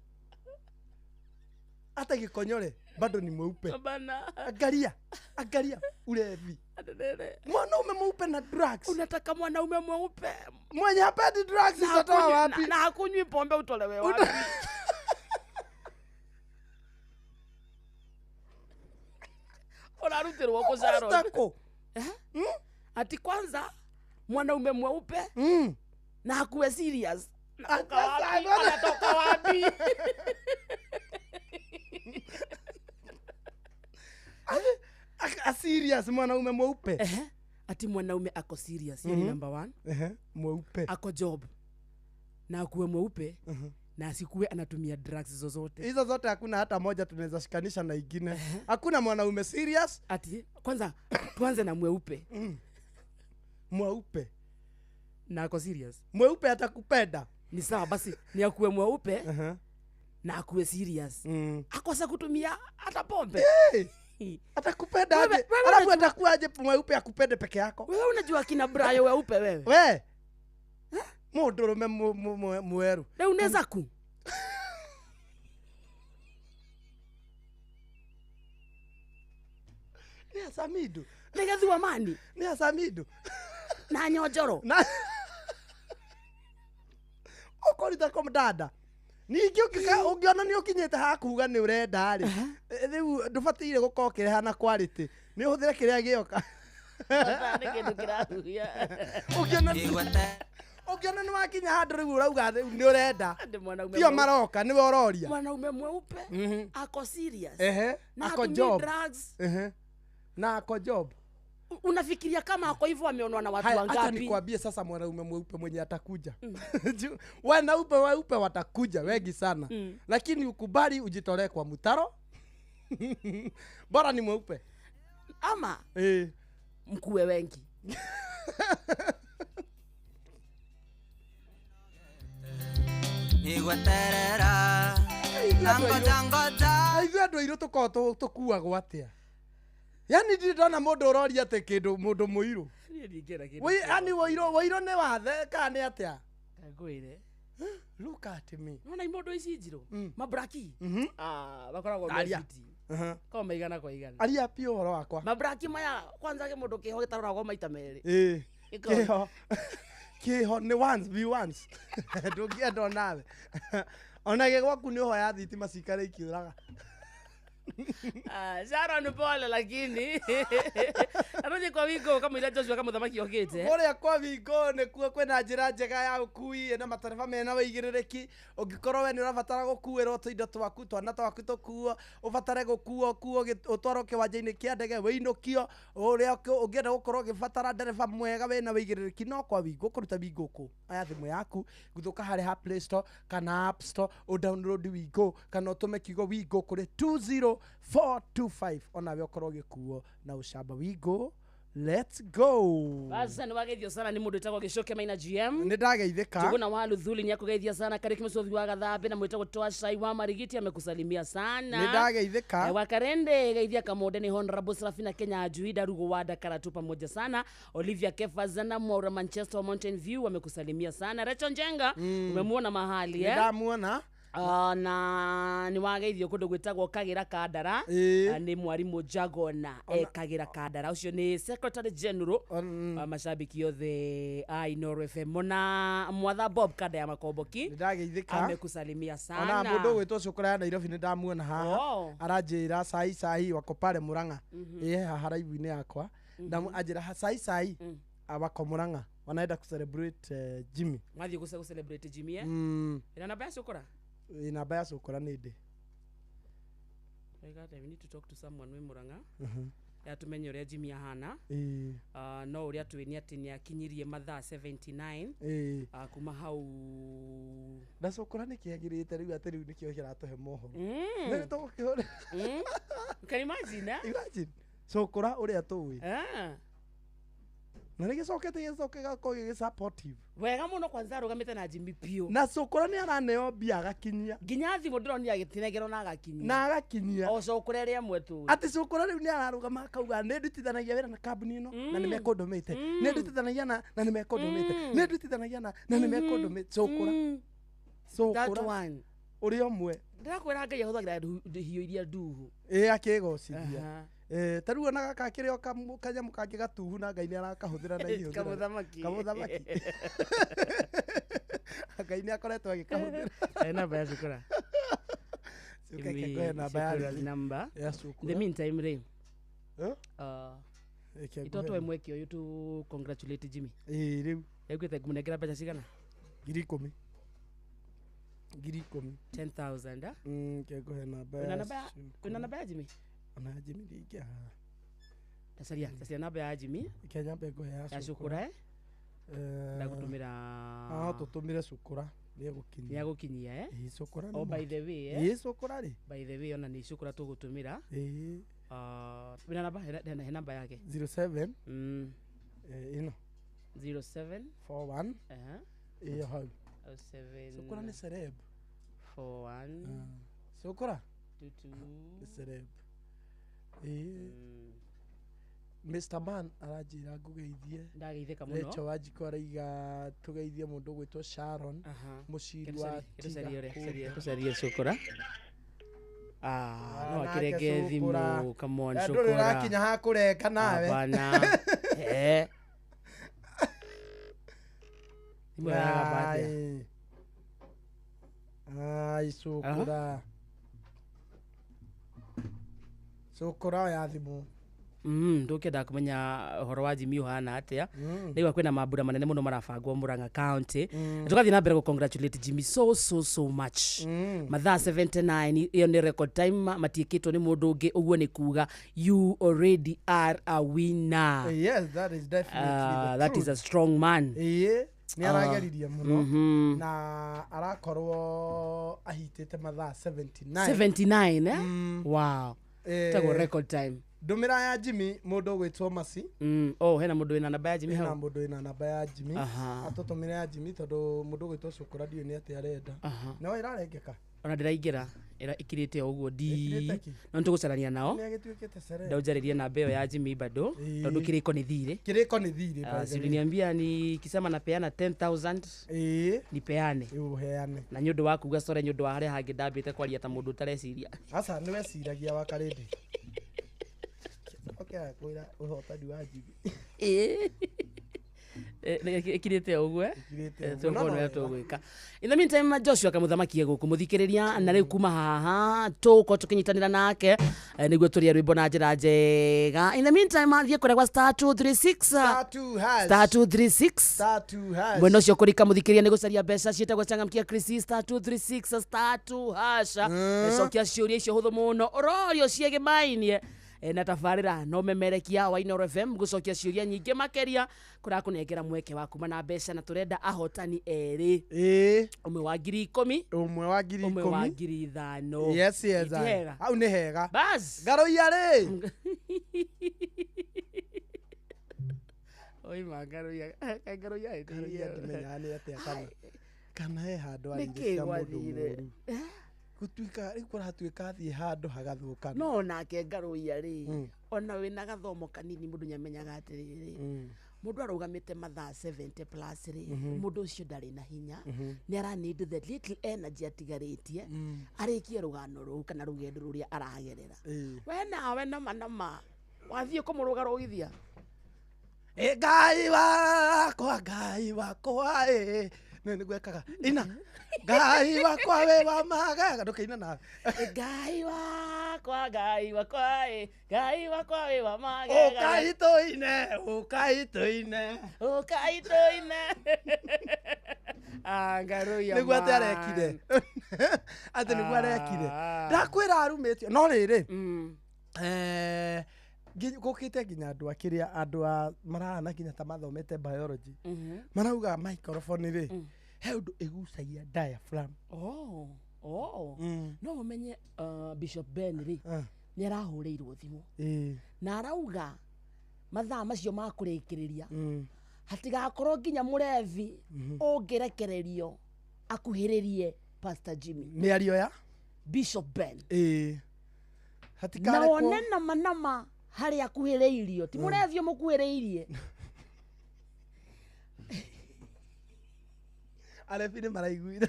Hata kikonyole bado ni mweupe. Bana. Angalia. Angalia ulevi. Mwanaume mweupe na drugs. Unataka mwanaume mweupe mwenye hapendi drugs utatoa wapi? Na hakunywi pombe utolewe wapi? Unarutirwo ko Sharon. Ati kwanza mwanaume mweupe na hakuwe serious. Anatoka wapi? A serious mwanaume mweupe. Ati mwanaume ako serious, hiyo ni number 1. Mweupe. Ako job. Na akuwe mweupe na asikuwe anatumia drugs zozote. Hizo zote hakuna hata moja tunaweza shikanisha na ingine. Hakuna mwanaume serious. Ati kwanza tuanze na mweupe. Mweupe. Na ako serious. Mweupe atakupenda. Ni sawa basi ni akuwe mweupe na akuwe serious. Akosa kutumia hata pombe. Hey. Atakupenda aje? Alafu atakuwa aje mweupe akupende peke yako? Wewe unajua kina Brayo weupe wewe. We. Mundurume mweru. Leo unaweza ku. Ni asamidu. Nigathiwa mani. Ni asamidu. Na nyonjoro. Na okorita ko mdada. Ningĩ ũngĩona nĩ ũkinyĩte hakuga nĩ ũrenda rĩ, rĩu ndũbataire gũkorwo ũkĩreha na quality, nĩ ũhũthĩre kĩrĩa gĩoka. Nĩ kĩndũ kĩrahuhia. Ũngĩona nĩ wakinya handũ rĩu ũrauga rĩu nĩ ũrenda, tio maroka nĩwe ũroria. Mwanaume mweupe ako serious na ako job na ako job. Unafikiria kama ako hivyo ameonwa na watu wangapi? Acha nikwambie sasa, mwanaume mweupe mwenye atakuja. Wanaume weupe watakuja wengi sana. Lakini ukubali ujitolee kwa mutaro. Bora ni mweupe. Ama mkuwe wengi. Nigweterera. Ngoja ngoja. Ithuĩ andũ airũ tũkoragwo tũkuagwo atĩa? Yani ndirĩ ndona mũndũ ũroria atĩ kĩndũ mũndũ mũirũ. Yani wũirũ nĩ wathe kana nĩ atĩa? Ngwĩre. Look at me. Nona imondo ici njirũ? Mabraki. Makoragwo me fiti. Koragwo maigana kwa igana. Aria piũ ũhoro wakwa. Mabraki maya kwanza kĩ mũndũ kĩho gĩtaroragwo maita merĩ. Kĩho. Kĩho nĩ once be once. Ndũngĩenda onawe. Onage gwaku nĩ ũhoya thitima cikare ikiũraga. Sharon pole lakini Aruje kwa wingo kama ila Joshua kama muthamaki okite. Kuria kwa wingo nikuo kwina njira njega ya ukui na matereba mena wĩigĩrĩrĩki. Ũngĩkorwo we nĩ ũrabatara gũkuĩrwo tũindo twaku, twana twaku tũkuo, ũbatare gũkuo kuo ũtwarwo kĩwanja-inĩ kĩa ndege wĩinũkio, ũrĩa ũngĩenda gũkorwo ũgĩbatara ndereba mwega wĩna wĩigĩrĩrĩki no kwa wingo kũruta wingo kũ. Oya thimũ yaku, gũthũka harĩa ha Play Store kana App Store, ũdownload wingo kana ũtũme kiugo wingo kũrĩ 20425 onawe ũkorwo ũgĩkuo na ũcamba. Wingo, let's go. Basi ni wageithio sana ni mundu etagwo Gicoke Maina GM. Ni ndageithĩka. Njuguna wa Luthuli ni akugeithia sana. Kariki Musothi wa Gathambe na mwitagwo Toa Shai wa Marigiti amekusalimia sana. Ni ndageithĩka. Wakarende geithia Kamonde ni Honorable Serafina Kenya Ajui Darugo wa Dakaratu pamoja sana. Olivia Kefa Mwaura Manchester Mountain View amekusalimia sana. Rachel Njenga umemuona mahali eh? Ndamuona. Na ni wageithio kundu gwitagwo Kagira Kandara. Ni mwarimu Jagona Kagira Kandara ucio ni Secretary General wa mashabiki othe a Inoro FM na mwatha Bob Kada ya Makomboki ndageithĩka amekusalimia sana. Ona mundu gwitwo Cukura ya Nairobi ni ndamuona haha aranjira sai sai wako pale Murang'a eh haha live-inĩ yakwa ndamu anjira sai sai wako Murang'a wanaenda ku celebrate Jimmy. Mathiĩ ku celebrate Jimmy eh ina namba ya Cukura? Namba ya Cukura nĩ ndĩ. We need to talk to someone wĩ Murang'a yatumenye ũrĩa Jimmy ahana. No ũrĩa twĩ nĩ atĩ nĩ akinyirie mathaa 79 kuma hau na cukura nĩ kĩagĩrĩte rĩu atĩ rĩu nĩkĩo kĩratũhe mohoro. Nĩ tũgũkĩhũra. Can you imagine? Imagine cukura ũrĩa tũĩ. Na nĩ gĩcokete gĩcoke gĩgakorwo gĩ supportive. Wega mũno kwanza arũgamĩte na Jimmy piũ. Na cukura nĩ araneo mbia agakinyia. Nginya thimũ ndĩronire agĩtinengerwo na agakinyia. Na agakinyia. O cukura ĩrĩa ĩmwe tũĩ. Atĩ cukura rĩu nĩ ararũgama akauga nĩ ndutithanagia wĩra na kambuni ĩno na nĩ mekũndũmĩte. Nĩ ndutithanagia na nĩ mekũndũmĩte. Nĩ ndutithanagia na nĩ mekũndũmĩte. Cukura. That one. Ũrĩa ũmwe. Ndĩrakwĩra Ngai ahũthagĩra hiũ iria nduhu. Ĩĩ akĩgocithia. Ta rĩu ona gaka kĩrĩ o kanyamũ kangĩ gatuhu na Ngai nĩ arakahũthĩra na ihũthĩra. Kamũthamaki. Kamũthamaki. Ngai nĩ akoretwo agĩkahũthĩra. Namba ya cukura. Namba ya namba. Ya cukura. In the meantime rĩ. Itotwe mweke ũyũ to congratulate Jimmy. Ĩĩ rĩu. Yaugĩte ngũmũnengera mbeca cigana? 10,000. 10,000. 10,000. Kĩngũhe namba ya. Wĩna namba ya Jimmy? Ona Jimmy ndingĩaga. Tacaria namba ya Jimmy. Kenya mbengũ ya cukura. Ndagũtũmĩra. No tũtũmĩre cukura nĩ egũkinyia. Ĩĩ cukura. Oh by the way. Ĩĩ cukura rĩ. By the way ona nĩ cukura tũgũtũmĩra. Ĩĩ. Wĩna namba he namba yake. 07. Ĩno. 07 41. Ĩyo hau. 07. Cukura nĩ celeb. 41. Cukura. 22. Nĩ celeb. Mr. Man aranjĩra ngũgeithie. Ndageithĩka mũno. Rachel Wanjikũ araiga tũgeithie mũndũ ũgwĩtwo Sharon mũciri wa Tiga. Tũcarie cukura. No akĩrenge thimũ. Come on cukura. Ndũrĩ ũrakinya ha kũrenga nawe. Hapana. Thimũ yagamba atĩa? Ai cukura. Cukura ya thimũ. Ndũkĩenda kũmenya ũhoro wa Jimmy ũhana atĩa. Ndaigua kwĩna mambura manene mũno marabangwo Murang'a County. Tũgathiĩ na mbere gũ congratulate Jimmy so so so much. Mathaa 79 ĩyo nĩ record time matiĩkĩtwo nĩ mũndũ ũngĩ ũguo nĩ kuga you already are a winner. Yes, that is definitely the that truth. Is a strong man. Ĩĩ nĩ arageririe mũno na arakorwo ahitĩte mathaa 79. 79 eh? Wow. Tagwo record time. Ndũmĩra ya Jimmy mũndũ ũgwĩtwo Masi. Oh hena mũndũ wĩna namba ya Jimmy hau. Hena mũndũ wĩna namba ya Jimmy. Atũtũmĩre ya Jimmy tondũ mũndũ ũgwĩtwo Cukura ndiũĩ nĩ atĩa arenda. No ĩrarengeka. Ona ndĩraingĩra ĩkirĩte o ũguo ndi. No nĩtũgũcarania nao. Nĩ agĩtuĩkĩte celeb. Ndaũnjarĩrie namba ĩyo ya Jimmy bado tondũ kĩrĩko nĩ thirĩ. Kĩrĩko nĩ thirĩ. Si uliniambia nikisema napeana 10,000 nipeane. Ũheane. Na nĩ ũndũ wa kuga sore nĩ ũndũ wa harĩa hangĩ ndambĩte kwaria ta mũndũ ũtareciria. Aca nĩ weciragia wa karĩndĩ. Okay, kwĩra ũhotani wa Jimmy. Ĩkirĩte ũguo tũkuona ũrĩa tũgwĩka. In the meantime Joshua kamũthamaki egũkũ mũthikĩrĩria na rĩu kuma haha tũgũkorwo tũkĩnyitanĩra nake nĩguo tũrĩe rwĩmbo na njĩra njega. In the meantime thiĩ kũrĩa gwa star 236 star 236 star 2 hash. Mwena ũcio kũrika mũthikĩrĩria nĩ gũcaria mbeca ciĩtagwo changamkia Chris star 236 star 2 hash. Cokia ciũria icio hũthũ mũno ũrorio ciĩgĩmainie na tabarĩra no memerekia wa Inooro FM gũcokia ciũria nyingĩ makĩria kũrakũnengera mweke wa kuma na mbeca na tũrenda ahotani erĩ. Ũmwe wa 10,000 ũmwe wa 10,000 ũmwe wa 5,000. Yes yes. Hau nĩ hega. Bas. Ngaroia rĩ. Oima ngaroia. Ngaroia Ngaroia ndimenyaga nĩ atĩa kana he handũ arĩire cia mũndũ mũũru. Gũtuĩka rĩu kũratuĩka athiĩ handũ hagathũkana. No nake ngaroia rĩ ona wĩna gathomo kanini mũndũ nĩamenyaga atĩrĩrĩ mũndũ arũgamĩte mathaa 70 plus rĩ mũndũ ũcio ndarĩ na hinya nĩ ara need the little energy atigarĩtie arĩkie rũgano rũu kana rũgendo rũrĩa aragerera. We nawe nama nama wathiĩ kũmũrũgarũgithia. Ngai wakwa Ngai wakwa ĩ nĩ gwekaga ina Ngai wakwa we wa magaga ndũkaina nawe. Ngai wakwa Ngai wakwa ĩ Ngai wakwa we wa magega. Ũkai tũine ũkai tũine ũkai tũine. Ah, Ngaruiya Nĩguo atĩ man. arekire, atĩ nĩguo arekire. Ah. Ndakwĩra arumĩtio no rĩrĩ, gũkĩte nginya andũ a kĩrĩa, andũ a marahana nginya ta mathomete biology, marauga microphone rĩ, he ũndũ ĩgucagia diaphragm. Oh. No ũmenye Bishop Ben rĩ, nĩ arahũrĩirwo thimũ na arauga mathaa macio ma kũrĩkĩrĩria hatigakorwo nginya mũrebi ũngĩrekererio akuhĩrĩrie Pastor Jimmy. Mĩario ya Bishop Ben. Ĩĩ. Na Hatikarekwo. One nama nama harĩa akuhĩrĩirio ti mũrebi ũmũkuhĩrĩirie. Arebi nĩ maraiguire,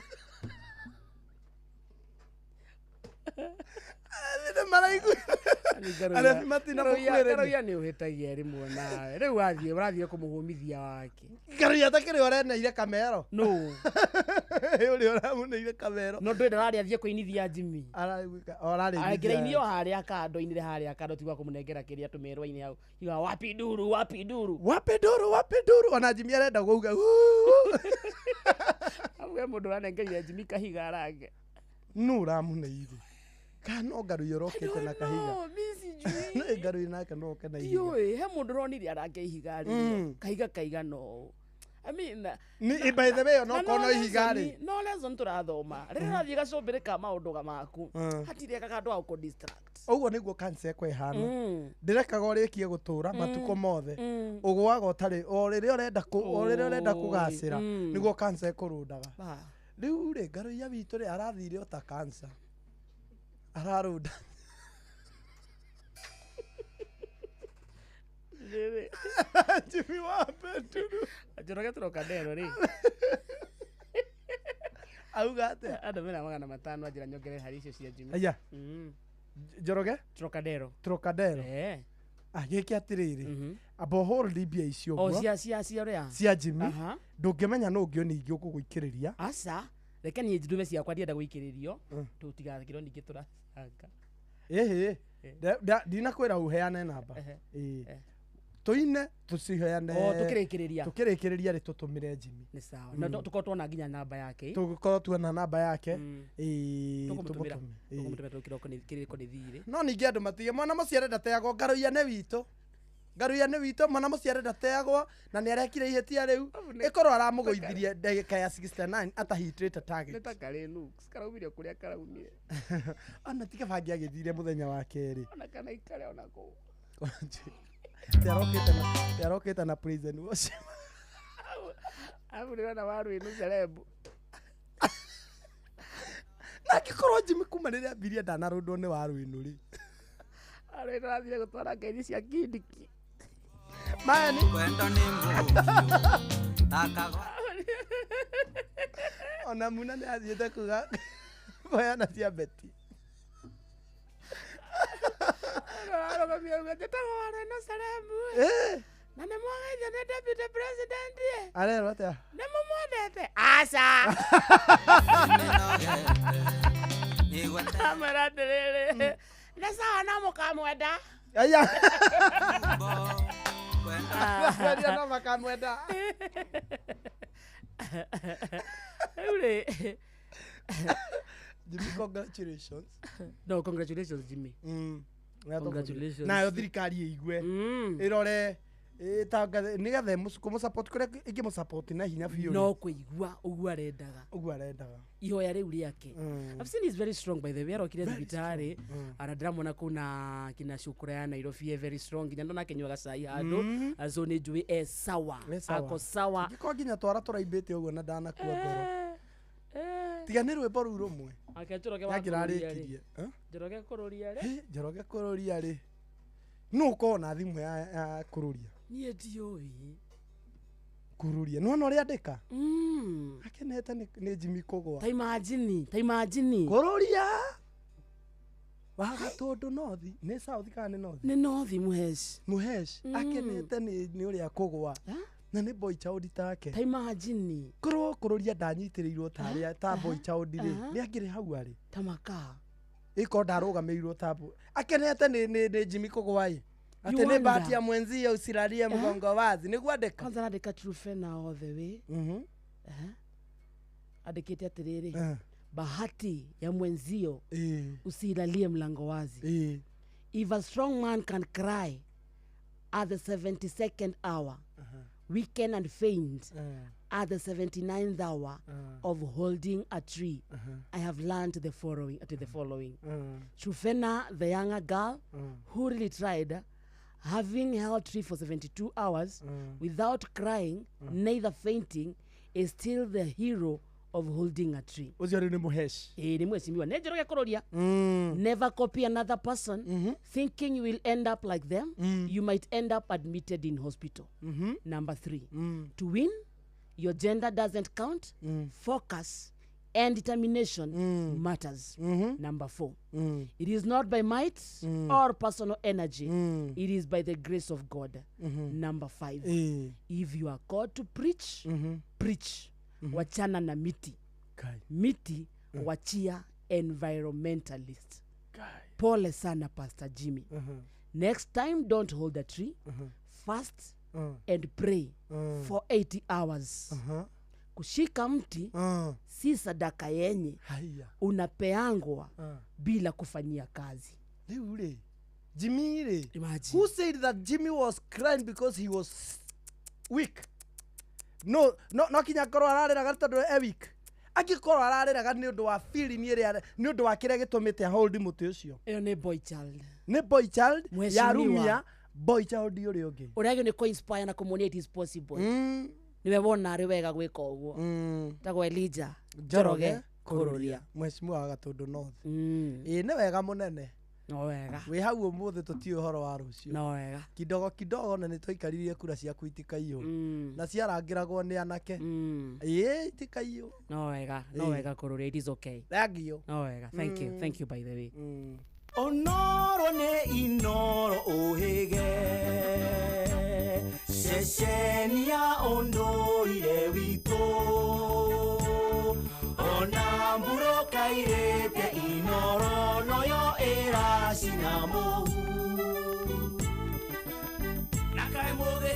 arebi nĩ maraiguire, arebi matina mũkuhĩrĩria. Ngaruiya nĩ ũhĩtagia rĩmwe nawe. Rĩu wathiĩ ũrathiĩ kũmũhũmithia wake. Ngaruiya takĩrĩ ũreneire kamero. No. Ũrĩa ũramũneire kamero. No ndwenda rarĩ athiĩ kũinithia Jimmy. Ararĩithia. Angĩrainio harĩa kando inire harĩa kando tiga kũmũnengera kĩrĩa tũmerwa-inĩ hau iga wapi nduru, wapi nduru. Wapi nduru, wapi nduru, ona Jimmy arenda kuuga "Uu." Auge mũndũ ũranengerire Jimmy kahiga arange. Nũ ũramũneire? Kana no Ngaruiya ũrokĩte na kahiga? No, mi sijui. No Ngaruiya nake no oke na ihiga. Ndiũĩ he mũndũ ũronire arange ihiga rĩrĩa kahiga kaigana ũũ. I mean, Ni by the way, na onokorwo no ihiga rĩ. No lesson tũrathoma rĩrĩa ũrathiĩ gacũmbĩrĩ ka maũndũ ga maku, hatirĩ kandũ ga gũkũ distract. Ũguo nĩguo cancer ĩko ĩhana, ndĩrekaga ũrĩkie gũtũra matukũ mothe, ũgũaga ũtarĩ o rĩrĩa ũrenda o rĩrĩa ũrenda kũgacĩra, nĩguo cancer ĩkũrũndaga. Rĩu rĩ, Ngaruiya witũ rĩ, arathire o ta cancer ararũnda. Jimmy wa Peturu. Njoroge tũroka ndero rĩ. Auga atĩa? Andũ mena 500 anjĩra nyongerere harĩ icio cia Jimmy. Aya. Njoroge Trocadero. Trocadero. Eh. Gĩke atĩrĩrĩ, amba ũhold mbia icio O ũguo. cia ũrĩa Cia Jimmy. Ndũngĩmenya nũ ũngĩ ningĩ ũkũgũikĩrĩria. Aca, reke niĩ ndume ciakwa, ndienda gũikĩrĩrio tũtigakĩrwo ningĩ tũracanga. Ĩhĩ, ndinakwĩra ũheane namba. Ĩĩ. Tũine tũciheane. O, tũkĩrĩkĩrĩria. Tũkĩrĩkĩrĩria rĩ, tũtũmĩre Jimmy. Nĩ sawa. Na tũkorwo tuona nginya namba yake. Tũgũkorwo tuona namba yake. Ĩĩ. Tũkũmũtũmĩra. Tũmũtũme. Ĩĩ. Tũkũmũtũmĩra tondũ kĩrĩko nĩ thirĩ. No ningĩ andũ matige mwana mũciare ndateagwo. Ngaruiya nĩ witũ, Ngaruiya nĩ witũ, mwana mũciare ndateagwo, na nĩ arekire ihĩtia rĩu ĩkorwo aramũgũithirie ndagĩka ya 69 atahitĩte target. Nĩ ta karĩ Nux, karaumire o kũrĩa karaumire. Ona tiga bangi agĩthire mũthenya wa kerĩ. Ona kana ikare ona kũu. Tiarokĩte na prison wash. Abu nĩwona waru ĩno celeb. Na angĩkorwo Jimmy kuma rĩrĩa ambirie ndanarũndwo nĩ waru ĩno rĩ. Waru ĩno arathire gũtwara ngeithi cia kindiki. Mani. Kwendo nĩ mũhiũ akagwa. Ona Muna nĩ athiĩte kuga kũheana cia beti. Ararũgamia auga njĩtagwo waru ĩno celeb. Na nĩ mwageithio nĩ deputy president. Arerwo atĩa? Nĩ mũmwendete? Aca. Amera atĩrĩrĩ, nĩ sawa no mũkamwenda. Aya. Aria no makamwenda. Rĩu rĩ, Jimmy, congratulations. No, congratulations Jimmy. Congratulations. Nayo thirikari ĩigue ĩrore ĩtangathe nĩgetha kũmũsupport kũrĩa ĩngĩmũsupport na hinya biũ. No kũigua ũguo arendaga. Ũguo arendaga. Ihoya rĩu rĩake. I've seen he's very strong, by the way. Arokire thibitarĩ ana ndĩramwona kũna kina cukura ya Nairobi, e very strong, nginya ndona akĩnyua gacai handũ, so nĩ njũĩ e sawa. E sawa. Ako sawa. Angĩkorwo nginya twara tũraimbĩte ũguo na ndanakua ngoro, tiga nĩ rwĩmbo rũu rũmwe. Ake Njoroge wa kũrũria rĩ. Yangĩrarĩkirie. Njoroge kũrũria rĩ. Hĩ, Njoroge kũrũria rĩ, nũ ũkorwo na thimũ ya kũrũria? Niĩ ndiũĩ. Kũrũria nĩwona ũrĩa andĩka akenete nĩ Jimmy kũgũa. Ta imagine, ta imagine. Kũrũria wa Gatũndũ North, nĩ South kana nĩ North? Nĩ North, Mũhesh. Mũhesh akenete nĩ ũrĩa kũgũa na nĩ boy child take. Ta imagine. Korwo kũrũria ndanyitĩrĩirwo tarĩa ta boy child rĩ, nĩ angĩrĩ hau arĩ. Ta makaa. Ĩkorwo ndarũgamĩrĩirwo ta akenete nĩ Jimmy kũgũa ĩ, atĩ nĩ wonder. bahati ya mwenzio usilalie mgongo wazi, nĩguo andĩka. Kwanza arandĩka Trufena all the way. Andĩkĩte atĩrĩrĩ, bahati ya mwenzio usilalie mlango wazi. If a strong man can cry at the 72nd hour, weaken and faint at the 79th hour of holding a tree, I have learned the following. The following. Trufena, the younger girl who really tried, having held tree for 72 hours without crying, neither fainting, is still the hero of holding a tree. Ũcio rĩu nĩ mũheshi. Ĩĩ nĩ mheshimiwa nĩ Njoroge Kũrũria. Never copy another person thinking you will end up like them. You might end up admitted in hospital. Number 3, to win, your gender doesn't count. Focus and determination matters. Number 4, it is not by might or personal energy. It is by the grace of God. Number 5, if you are called to preach, preach. Wachana na miti. Kai. Miti wachia environmentalist. Pole sana Pastor Jimmy. Next time, don't hold a tree. Fast and pray for 80 hours. Kushika mti si sadaka yenye unapeangwa bila kufanyia kazi. Rĩu rĩ, Jimmy rĩ, Imagine. who said that Jimmy was crying because he was weak? No, no, no kinya korwo ararĩraga tondũ e weak. Angĩkorwo ararĩraga nĩ ũndũ wa feeling ĩrĩa, nĩ ũndũ wa kĩrĩa gĩtũmĩte hold mũtĩ ũcio. Ĩyo nĩ boy child. Nĩ boy child Mheshimiwa. yarumia boy child ũrĩa ũngĩ. Ũrĩa agĩrĩirwo nĩ kũ-inspire na kũmuonia it is possible. Nĩwe wona arĩ wega gwĩka ũguo. Tagwo Elijah Njoroge Kũrũria. Mheshimiwa wa Gatũndũ North. Ĩĩ nĩ wega mũnene. No wega. Wĩ hau ũmũthĩ tũtiũĩ ũhoro wa rũciũ. No wega. Kidogo kidogo na nĩ twaikaririe kura ciaku itikaiywo. Na ciarangĩragwo nĩ anake. Ĩĩ itikaiywo. No wega. No wega Kũrũria, it is okay. Thank you. No wega. Thank you. Thank you by the way. Onoro nĩ Inoro ũhĩge, ceceni ya ũndũire witũ, ona mbura ĩkairĩte Inoro noyo ĩracina mũhu. Na kaĩ mũgĩ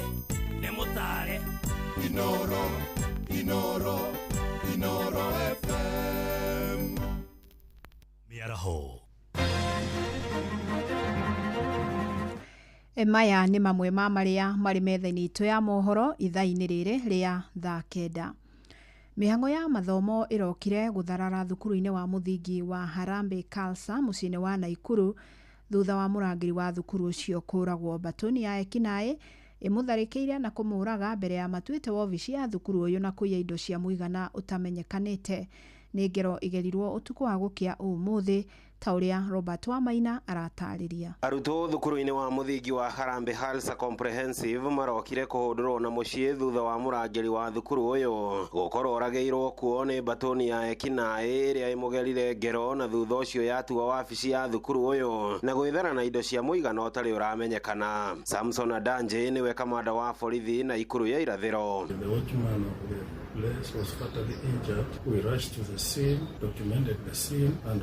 nĩ mũtare. Inoro, Inoro, Inoro FM. Mĩaraho. Maya nĩ mamwe ma marĩa marĩ metha-inĩ itũ ya mohoro ithaa-inĩ rĩrĩ rĩa thaa 9. Mĩhang'o ya mathomo ĩrokire gũtharara thukuru-inĩ wa mũthingi wa Harambee Khalsa mũciĩ-inĩ wa Naikuru thutha wa mũrangĩri wa thukuru ũcio kũragwo. Mbatoni ya ekinaĩ ĩmũtharĩkĩire na kũmũraga mbere ya matuĩte wobici ya thukuru ũyũ na kũiya indo cia mũigana ũtamenyekanĩte. Nĩ ngero igerirwo ũtukũ wa gũkĩa ũmũthĩ ta ũrĩa Robert Wamaina aratarĩria. Arutwo thukuru-inĩ wa mũthingi wa Harambee Khalsa Comprehensive marokire kũhũndũrwo na mũciĩ thutha wa mũrangĩri wa thukuru ũyũ gũkorwo oragĩirwo kuo nĩ mbatoni ya ekinaĩ ĩrĩa ĩmũgerire ngero na thutha ũcio yatua wabici ya thukuru ũyũ na gwĩthara na indo cia mũigana ũtarĩ ũramenyekana. Samson Adanje nĩwe kamanda wa borithi Naikuru ya irathĩro. The watchman of the place was fatally injured. We rushed to the scene, documented the scene, and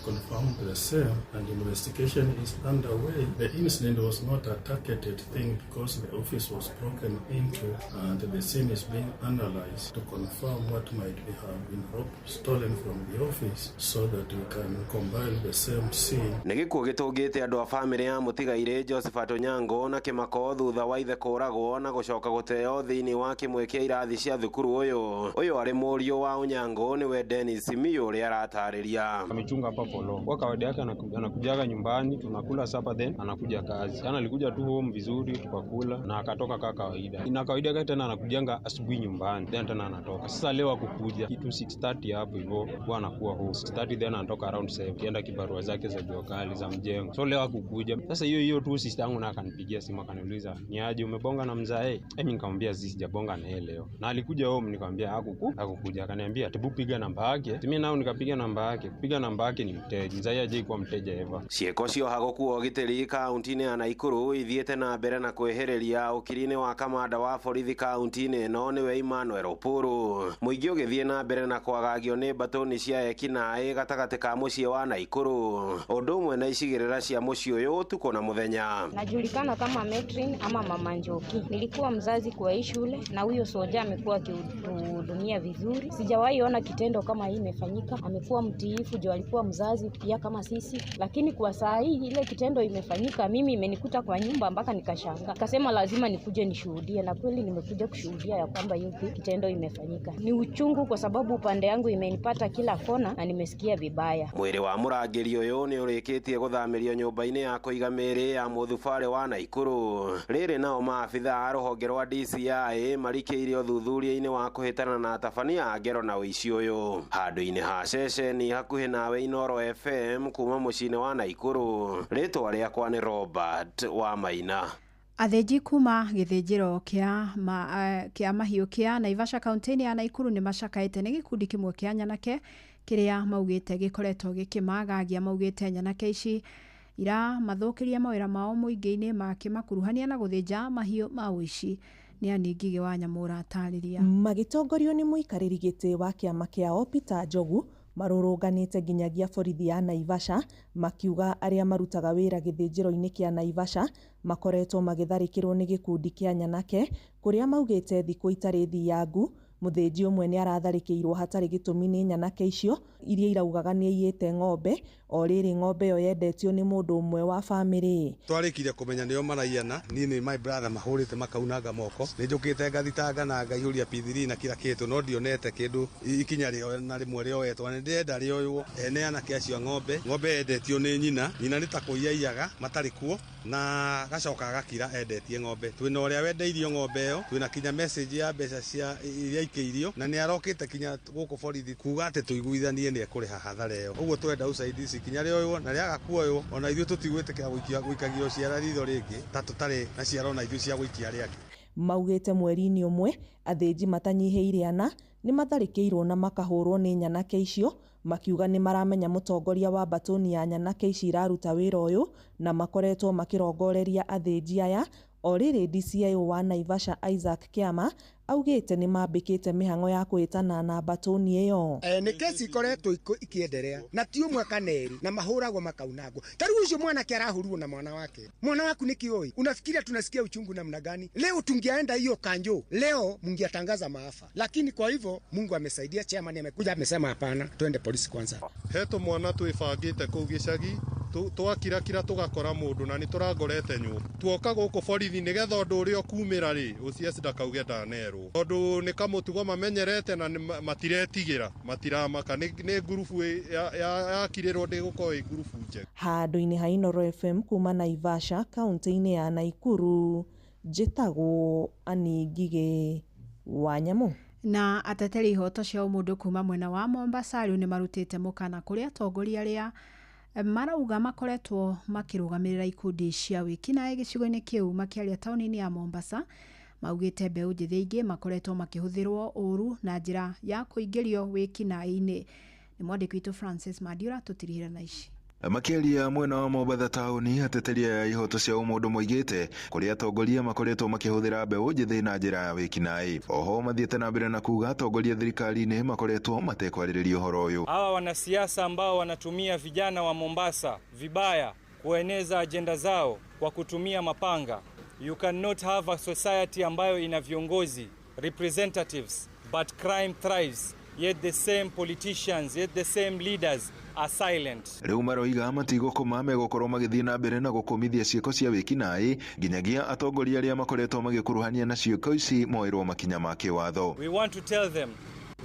confirmed the same, and investigation is underway. The incident was not a targeted thing because the office was broken into, and the scene is being analyzed to confirm what might be have been stolen from the office so that we can compile the same scene. Nĩ gĩkuũ gĩtũngĩte andũ a bamĩrĩ ya mũtigairĩ Josephat Onyango na kĩmako thutha wa ithe kũragwo na gũcoka gũteo thĩinĩ wa kĩmwe kĩa irathi cia thukuru ũyũ. Ũyũ arĩ mũriũ wa Onyango nĩwe Dennis Simiyu ũrĩa aratarĩria. Amechunga hapa for long. Kwa kawaida yake anakujaga nyumbani, tunakula supper then anakuja kazi. Jana alikuja tu home vizuri tukakula na akatoka kama kawaida. Ina kawaida yake tena anakujanga asubuhi nyumbani then tena anatoka. Sasa leo akukuja kitu 6:30 hapo hivyo huwa anakuwa home. 6:30 then anatoka around 7 kienda kibarua zake za jua kali za mjengo. So leo akukuja. Sasa hiyo tu sister yangu na akanipigia simu akaniuliza ni aje umebonga na mzae? Mimi nikamwambia sijabonga na yeye leo. Na alikuja home nikamwambia hakukuja, akaniambia tebu piga namba yake. Mimi nao nikapiga namba yake. Kupiga namba yake ni mteja. Mzae aje kwa mteja eva. Ciĩko cioha gũkuo ũgitĩri kaunti-inĩ ya Naikuru ithiĩte na mbere na kwĩhĩrĩria ũkiri-inĩ wa kamanda wa borithi kaunti-inĩ ĩno nĩwe Emmanuel Opuru. Mũingĩ ũgĩthiĩ na mbere na kwagagio nĩ mbatoni cia ekinaĩ gatagatĩ ka mũciĩ wa Naikuru ũndũ ũmwe na icigĩrĩra cia mũciĩ ũyũ ũtukũ na mũthenya. Najulikana kama Metrin ama Mama Njoki. Nilikuwa mzazi kwa hii shule na huyo soja amekuwa Anatuhudumia vizuri, sijawahi ona kitendo kama hii imefanyika. Amekuwa mtiifu juu alikuwa mzazi pia kama sisi, lakini kwa saa hii ile kitendo imefanyika, mimi imenikuta kwa nyumba mpaka nikashangaa, nikasema lazima nikuje nishuhudie, na kweli nimekuja kushuhudia ya kwamba hiyo kitendo imefanyika. Ni uchungu kwa sababu upande yangu imenipata kila kona na nimesikia vibaya. Mwĩrĩ wa mũrangĩri ũyũ nĩ ũrĩkĩtie gũthamĩrio nyũmba-inĩ ya kũiga mĩĩrĩ ya mũthubarĩ wa Naikuru. Rĩrĩ nao maabitha a rũhonge rwa DCI marikĩire ũthuthuria-inĩ wa kũhĩtana na atabania a ngero na ũici ũyũ. Handũ-inĩ ha ceceni hakuhĩ nawe Inooro FM kuma mũciĩ-inĩ wa Naikuru, rĩtwa rĩakwa nĩ Robert wa Maina. Athĩnji kuma gĩthĩnjĩro kĩa mahiũ kĩa Naivasha kaunti-inĩ ya Naikuru nĩ macakaĩte nĩ gĩkundi kĩmwe kĩa nyanake kĩrĩa maugĩte gĩkoretwo gĩkĩmagagia. Maugĩte nyanake ici iramathũkĩria mawĩra mao mũingĩ-inĩ makĩmakuruhania na gũthĩnja mahiũ ma ũici. Nĩ Ann Ngigĩ wa Nyamũra atarĩria. Magĩtongorio nĩ mũikarĩri gĩtĩ wa kĩama kĩao Peter Njogu, marũrũnganĩte nginyagia borithi ya Naivasha makiuga arĩa marutaga wĩra gĩthĩnjĩro-inĩ kĩa Naivasha makoretwo magĩtharĩkĩrwo nĩ gĩkundi kĩa nyanake kũrĩa maugĩte thikũ itarĩ thiangu mũthĩnji ũmwe nĩ aratharĩkĩirwo hatarĩ gĩtũmi nĩ nyanake icio iria iraugaga nĩ aiyĩte ng'ombe o rĩrĩ ng'ombe ĩyo yendetio nĩ mũndũ ũmwe wa bamĩrĩ. Twarĩkire kũmenya nĩo maraiyana, niĩ nĩ my brother mahũrĩte makaunanga moko, nĩ njũkĩte ngathitanga na ngaihũria P3 na kila kĩndũ, no ndionete kĩndũ ikinya rĩo na rĩmwe rĩoetwo, na nĩndĩrenda rĩoywo. Ene anake acio a ng'ombe, ng'ombe yendetio nĩ nyina, nyina nĩ ta kũiyaiyaga matarĩ kuo na gacoka agakira endetie ng'ombe. Twĩna ũrĩa wendeirio ng'ombe ĩyo, twĩna kinya message ya mbeca cia iria ikĩirio, na nĩ arokĩte kinya gũkũ borithi kuga atĩ tũiguithanie nĩ ekũrĩha hathara ĩyo. Ũguo twenda usaidizi kinya rĩoywo na rĩaga kuoywo, ona ithuĩ tũtigwĩtĩkĩra gũikagio ciara ritho rĩngĩ ta tũtarĩ na ciara ona ithuĩ cia gũikia rĩangĩ. Maugĩte mweri-inĩ ũmwe athĩnji matanyihĩire ana nĩ matharĩkĩirwo na makahũrwo nĩ nyanake icio, makiuga nĩ maramenya mũtongoria wa mbatũni ya nyanake ici iraruta wĩra ũyũ na makoretwo makĩrongoreria athĩnji aya. O rĩrĩ DCIO wa Naivasha Isaac Kĩama augĩte nĩ mambĩkĩte mĩhang'o ya kũhĩtana na mbatũni ĩyo. Nĩ kesi ikoretwo ikĩenderea na ti ũmwe kana erĩ, na mahũragwo makaunangwo. Ta rĩu ũcio mwanake arahũrirwo na mwana wake, mwana waku nĩ kĩũĩ? Unafikiria tunasikia uchungu namna gani? Leo tungeenda hiyo kanjo, leo mungeatangaza maafa, lakini kwa hivyo Mungu amesaidia, chairman amekuja amesema hapana, twende polisi kwanza. Heto mwana twĩbangĩte kũu gĩcagi twakirakira tũgakora mũndũ na nĩ tũrangorete nyũmba, tuoka gũkũ borithi nĩgetha ũndũ ũrĩa ũkumĩra rĩ OCS ndakauge ndanerwo, tondũ nĩ kamũtugo mamenyerete na matiretigĩra, matiramaka, nĩ ngurubu yakirĩrwo ndĩgũkorwo ĩ ngurubu njega. Handũ-inĩ ha Inooro FM kuma Naivasha kaunti-inĩ ya Naikuru, njĩtagwo Ann Ngigĩ wa Nyamũ. Na ateteri ihoto cia ũmũndũ kuma mwena wa Mombasa rĩu nĩ marutĩte mũkana kũrĩ atongoria arĩa marauga makoretwo makĩrũgamĩrĩra ikundi cia wĩkinaĩ gĩcigo-inĩ kĩu. Makĩaria taũni-inĩ ya Mombasa maugĩte mbeũ njĩthĩ aingĩ makoretwo makĩhũthĩrwo ũru na njĩra ya kũingĩrio wĩkinaĩ-inĩ. Nĩ mwandĩki witũ Francis Madiura tũtirihĩra na ici. Makĩaria mwena wa Mombatha taũni, ateteri aya ihoto cia ũmũndũ moigĩte kũrĩa atongoria makoretwo makĩhũthĩra mbeũ njĩthĩ na njĩra ya wĩkinaĩ. Oho mathiĩte na mbere na kuga atongoria thirikari-inĩ makoretwo matekwarĩrĩria ũhoro ũyũ. Hawa wanasiasa ambao wanatumia vijana wa Mombasa vibaya kueneza ajenda zao kwa kutumia mapanga. You cannot have a society ambayo ina viongozi representatives but crime thrives, yet the same politicians, yet the same leaders are silent. Rĩu maroiga matigũkoma megũkorwo magĩthiĩ na mbere na gũkũmithia ciĩko cia wĩkinaĩ nginyagia atongoria arĩa makoretwo magĩkuruhania na ciĩko ici moerwo makinya ma kĩwatho. We want to tell them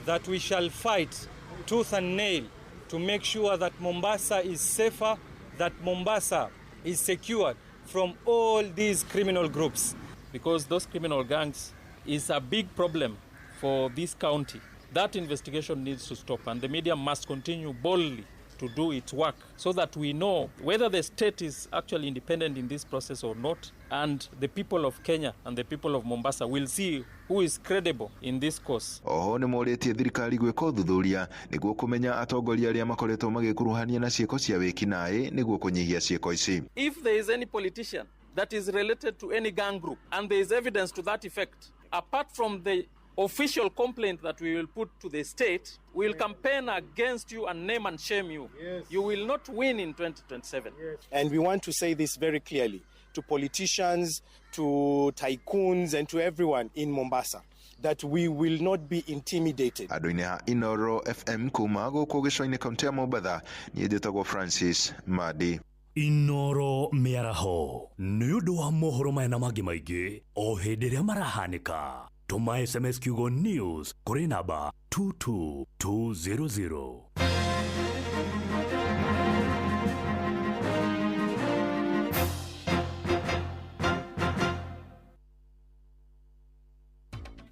that we shall fight tooth and nail to make sure that Mombasa is safer, that Mombasa is secured from all these criminal groups. Because those criminal gangs is a big problem for this county. That investigation needs to stop, and the media must continue boldly to do its work so that we know whether the state is actually independent in this process or not, and the people of Kenya and the people of Mombasa will see who is credible in this cause. Oho nĩ morĩtie thirikari gwĩka ũthuthuria nĩguo kũmenya atongoria arĩa makoretwo magĩkuruhania na ciĩko cia wĩkinaĩ nĩguo kũnyihia ciĩko ici. If there is any politician that is related to any gang group and there is evidence to that effect, apart from the official complaint that we will put to the state, we will campaign against you and name and shame you. Yes. You will not win in 2027. Yes. And we want to say this very clearly to politicians, to tycoons, and to everyone in Mombasa. that we will not be intimidated. Andũ-inĩ a Inoro FM kuma gũkũ gĩcũa-inĩ kaunti ya Mombatha, niĩ njĩtagwo Francis Madi. Inoro mĩaraho nĩ ũndũ wa mohoro maya na mangĩ maingĩ o hĩndĩ ĩrĩa marahanĩka. Tũma SMS kiugo news kũrĩ namba 22200.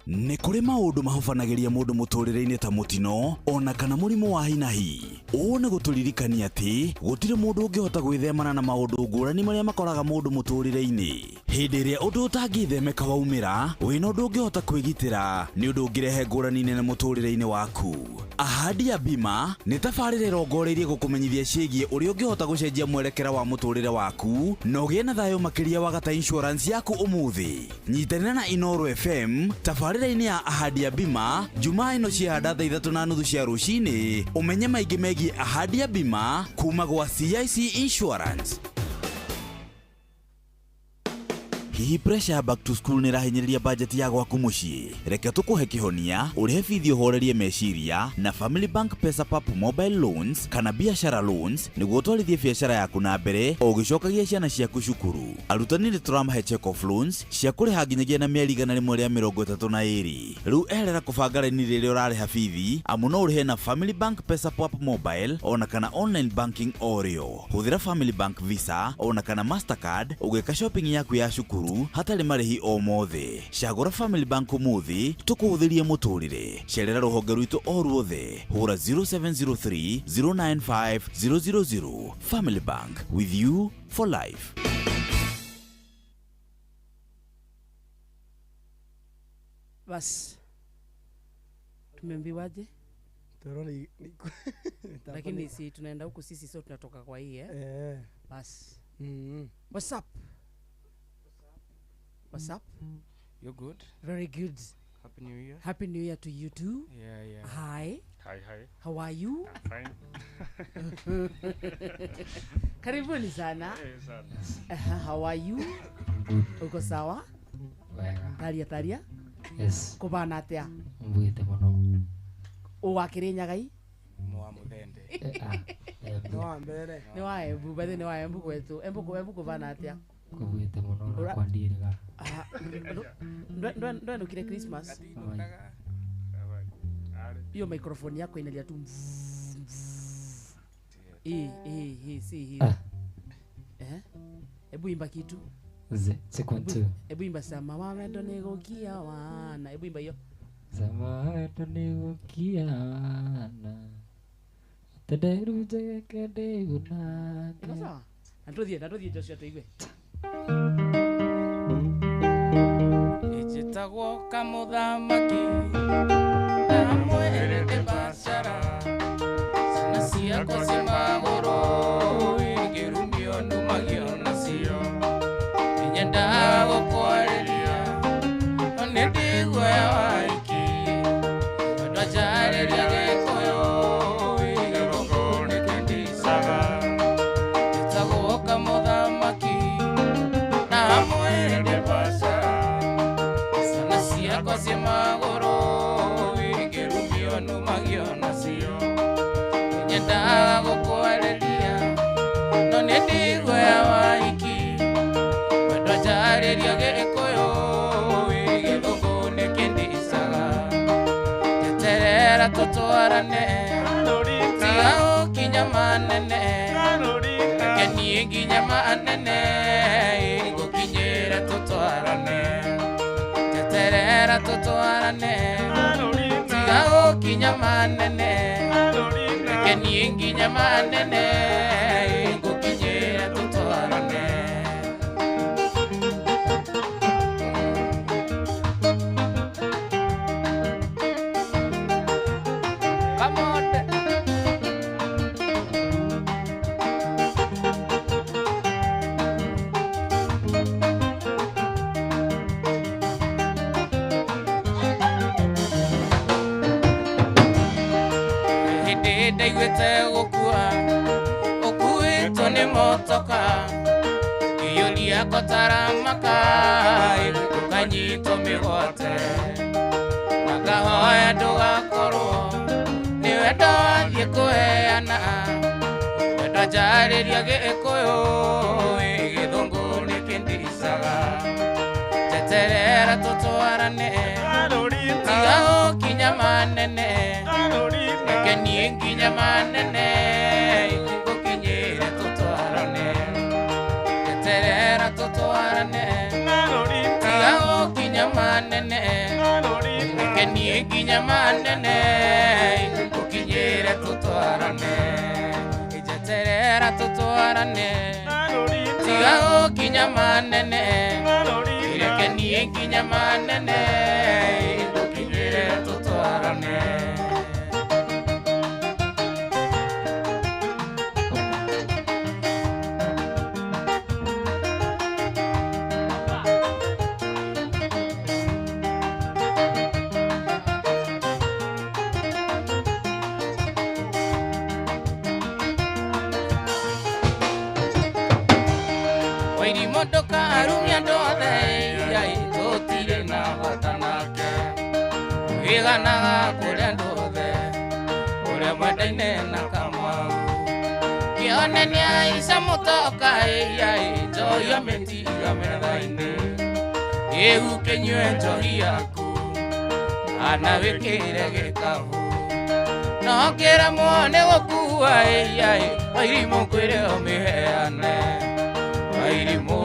Nĩ kũrĩ maũndũ mahobanagĩria mũndũ mũtũrĩre-inĩ ta mũtino ona kana mũrimũ wa hinahi. Ũũ nĩ gũtũririkania atĩ gũtirĩ mũndũ ũngĩhota gwĩthemana na maũndũ ngũrani marĩa makoraga mũndũ mũtũrĩre-inĩ. Hĩndĩ ĩrĩa ũndũ ũtangĩthemeka waumĩra, wĩna ũndũ ũngĩhota kwĩgitĩra nĩ ũndũ ũngĩrehe ngũrani nene mũtũrĩre-inĩ waku. Ahadi ya Bima nĩ tabarĩra ĩrongoreirie gũkũmenyithia ciĩgiĩ ũrĩa ũngĩhota gũcenjia mwerekera wa mũtũrĩre waku na ũgĩe na thayũ makĩria wagata insurance yaku ũmũthĩ. Nyitanĩra na Inoro FM tabarĩra-inĩ ya Ahadi ya Bima Jumaa ĩno ciahanda thaa 3:30 cia rũcinĩ, ũmenye maingĩ megiĩ Ahadi ya Bima kuma gwa CIC Insurance. Hihi pressure ya back to school nĩ ĩrahinyĩrĩria bajeti ya gwaku mũciĩ? Reke tũkũhe kĩhonia, ũrĩhe bithi ũhorerie meciria na Family Bank Pesa Pap Mobile Loans kana biashara loans nĩguo ũtwarithie biashara yaku na mbere o ũgĩcokagia ciana ciaku cukuru. Arutani nĩ tũramahe check off loans cia kũrĩha nginyagia na mĩeri 132. Rĩu eherera kũbanga raini rĩrĩa ũrarĩha bithi, amu no ũrĩhe na Family Bank Pesa Pap Mobile ona kana online banking o rĩo. Hũthĩra Family Bank Visa ona kana Mastercard ũgĩka shopping yaku ya cukuru hatarĩ marĩhi o mothe. Cagũra Family Bank ũmũthĩ tũkũhũthĩrie mũtũrĩre. Cerera rũhonge rwitũ o ruothe. Hũra 0703 095 000. Family Bank, with you for life. Bas, tumeambiwaje? Lakini si tunaenda huku sisi, sio tunatoka kwa hii eh? Bas. What's up? What's up? You're good. Very good. Happy New Year. Happy New Year to you too. Yeah, yeah. Hi. Hi, hi. How are you? I'm fine. Karibuni sana. Hey, sana. How are you? Uko sawa? Wega. Taria taria? Yes. Kubana atia? Mbuite muno. Uwa Kirinyaga? Mwa muthende. Ni wa mbere. Ni wa Embu, bethe ni wa Embu kwetu. Embu Embu kubana atia? Kubuite muno na kwandiriga. Ndwenukire Christmas. Hiyo microphone yako inalia tu. Si hii. Ebu imba kitu. Sequence 2. Ebu imba sama wendo nigukia wana. Ebu imba hiyo. Sama wendo nigukia wana. Tederu jeke ndiguna. Iko sawa? Natuthie Joshua tuigue. Ijitagwo kamuthamaki na mwere biashara sana ciakwa ci magũrũ ingĩrumio numagio nacio nyendaga gũkwarĩria no nĩ ndiguoya waiki wendo njarĩria Gĩkũyũ gĩthũngũ nĩkĩndicaga njĩtagwo kamũthamaki na mwende biashara sana ciakwa ci magũrũ ingĩrumio numagio nacio nyendaga gũkwarĩria no nĩ ndiguoya waiki wendo njarĩria Gĩkũyũ gĩthũngũ nĩkĩndicaga njeterera tũtwarane tiga gũkinya manene reke niĩ nginya manene ngũkinyĩre tũtwarane njeterera tũtwarane tiga gũkinya manene reke niĩ nginya manene ngũkinyĩre tũtwarane. Come on. Hĩndĩ ndaiguĩte gũkua ũkuĩtwo nĩ motoka ngĩiyũria kotaramaka ũkanyitwo mĩgwate Hoya ndũgakorwo nĩ wendo wathiĩ kũheana. Wendo njarĩria gĩkũyũ gĩthũngũ nĩkĩndicaga. Njeterera tũtwarane tiga gũkinya manene. Reke niĩ nginya manene ngũkinyĩre tũtwarane. Njeterera tũtwarane tiga gũkinya manene. Reke niĩ nginya manene ngũkinyĩre tũtwarane. Njeterera tũtwarane tiga gũkinya manene. Reke niĩ nginya manene ngũkinyĩre tũtwarane. Wairimũ ndũkarumia andũ othe tũtirĩ na bata nake. Wĩganaga kũrĩ andũ othe ũrĩa mwendaine na Kamau. Kĩone nĩaica mũtoka njohi amĩtiga metha-inĩ. Rĩu kĩnyue njohi yaku kana wĩkĩre gĩkabu. No kĩremwo nĩ gũkua Wairimũ ngwĩre ũmĩheane. Wairimũ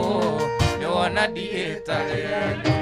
nĩwona ndiĩtarĩte.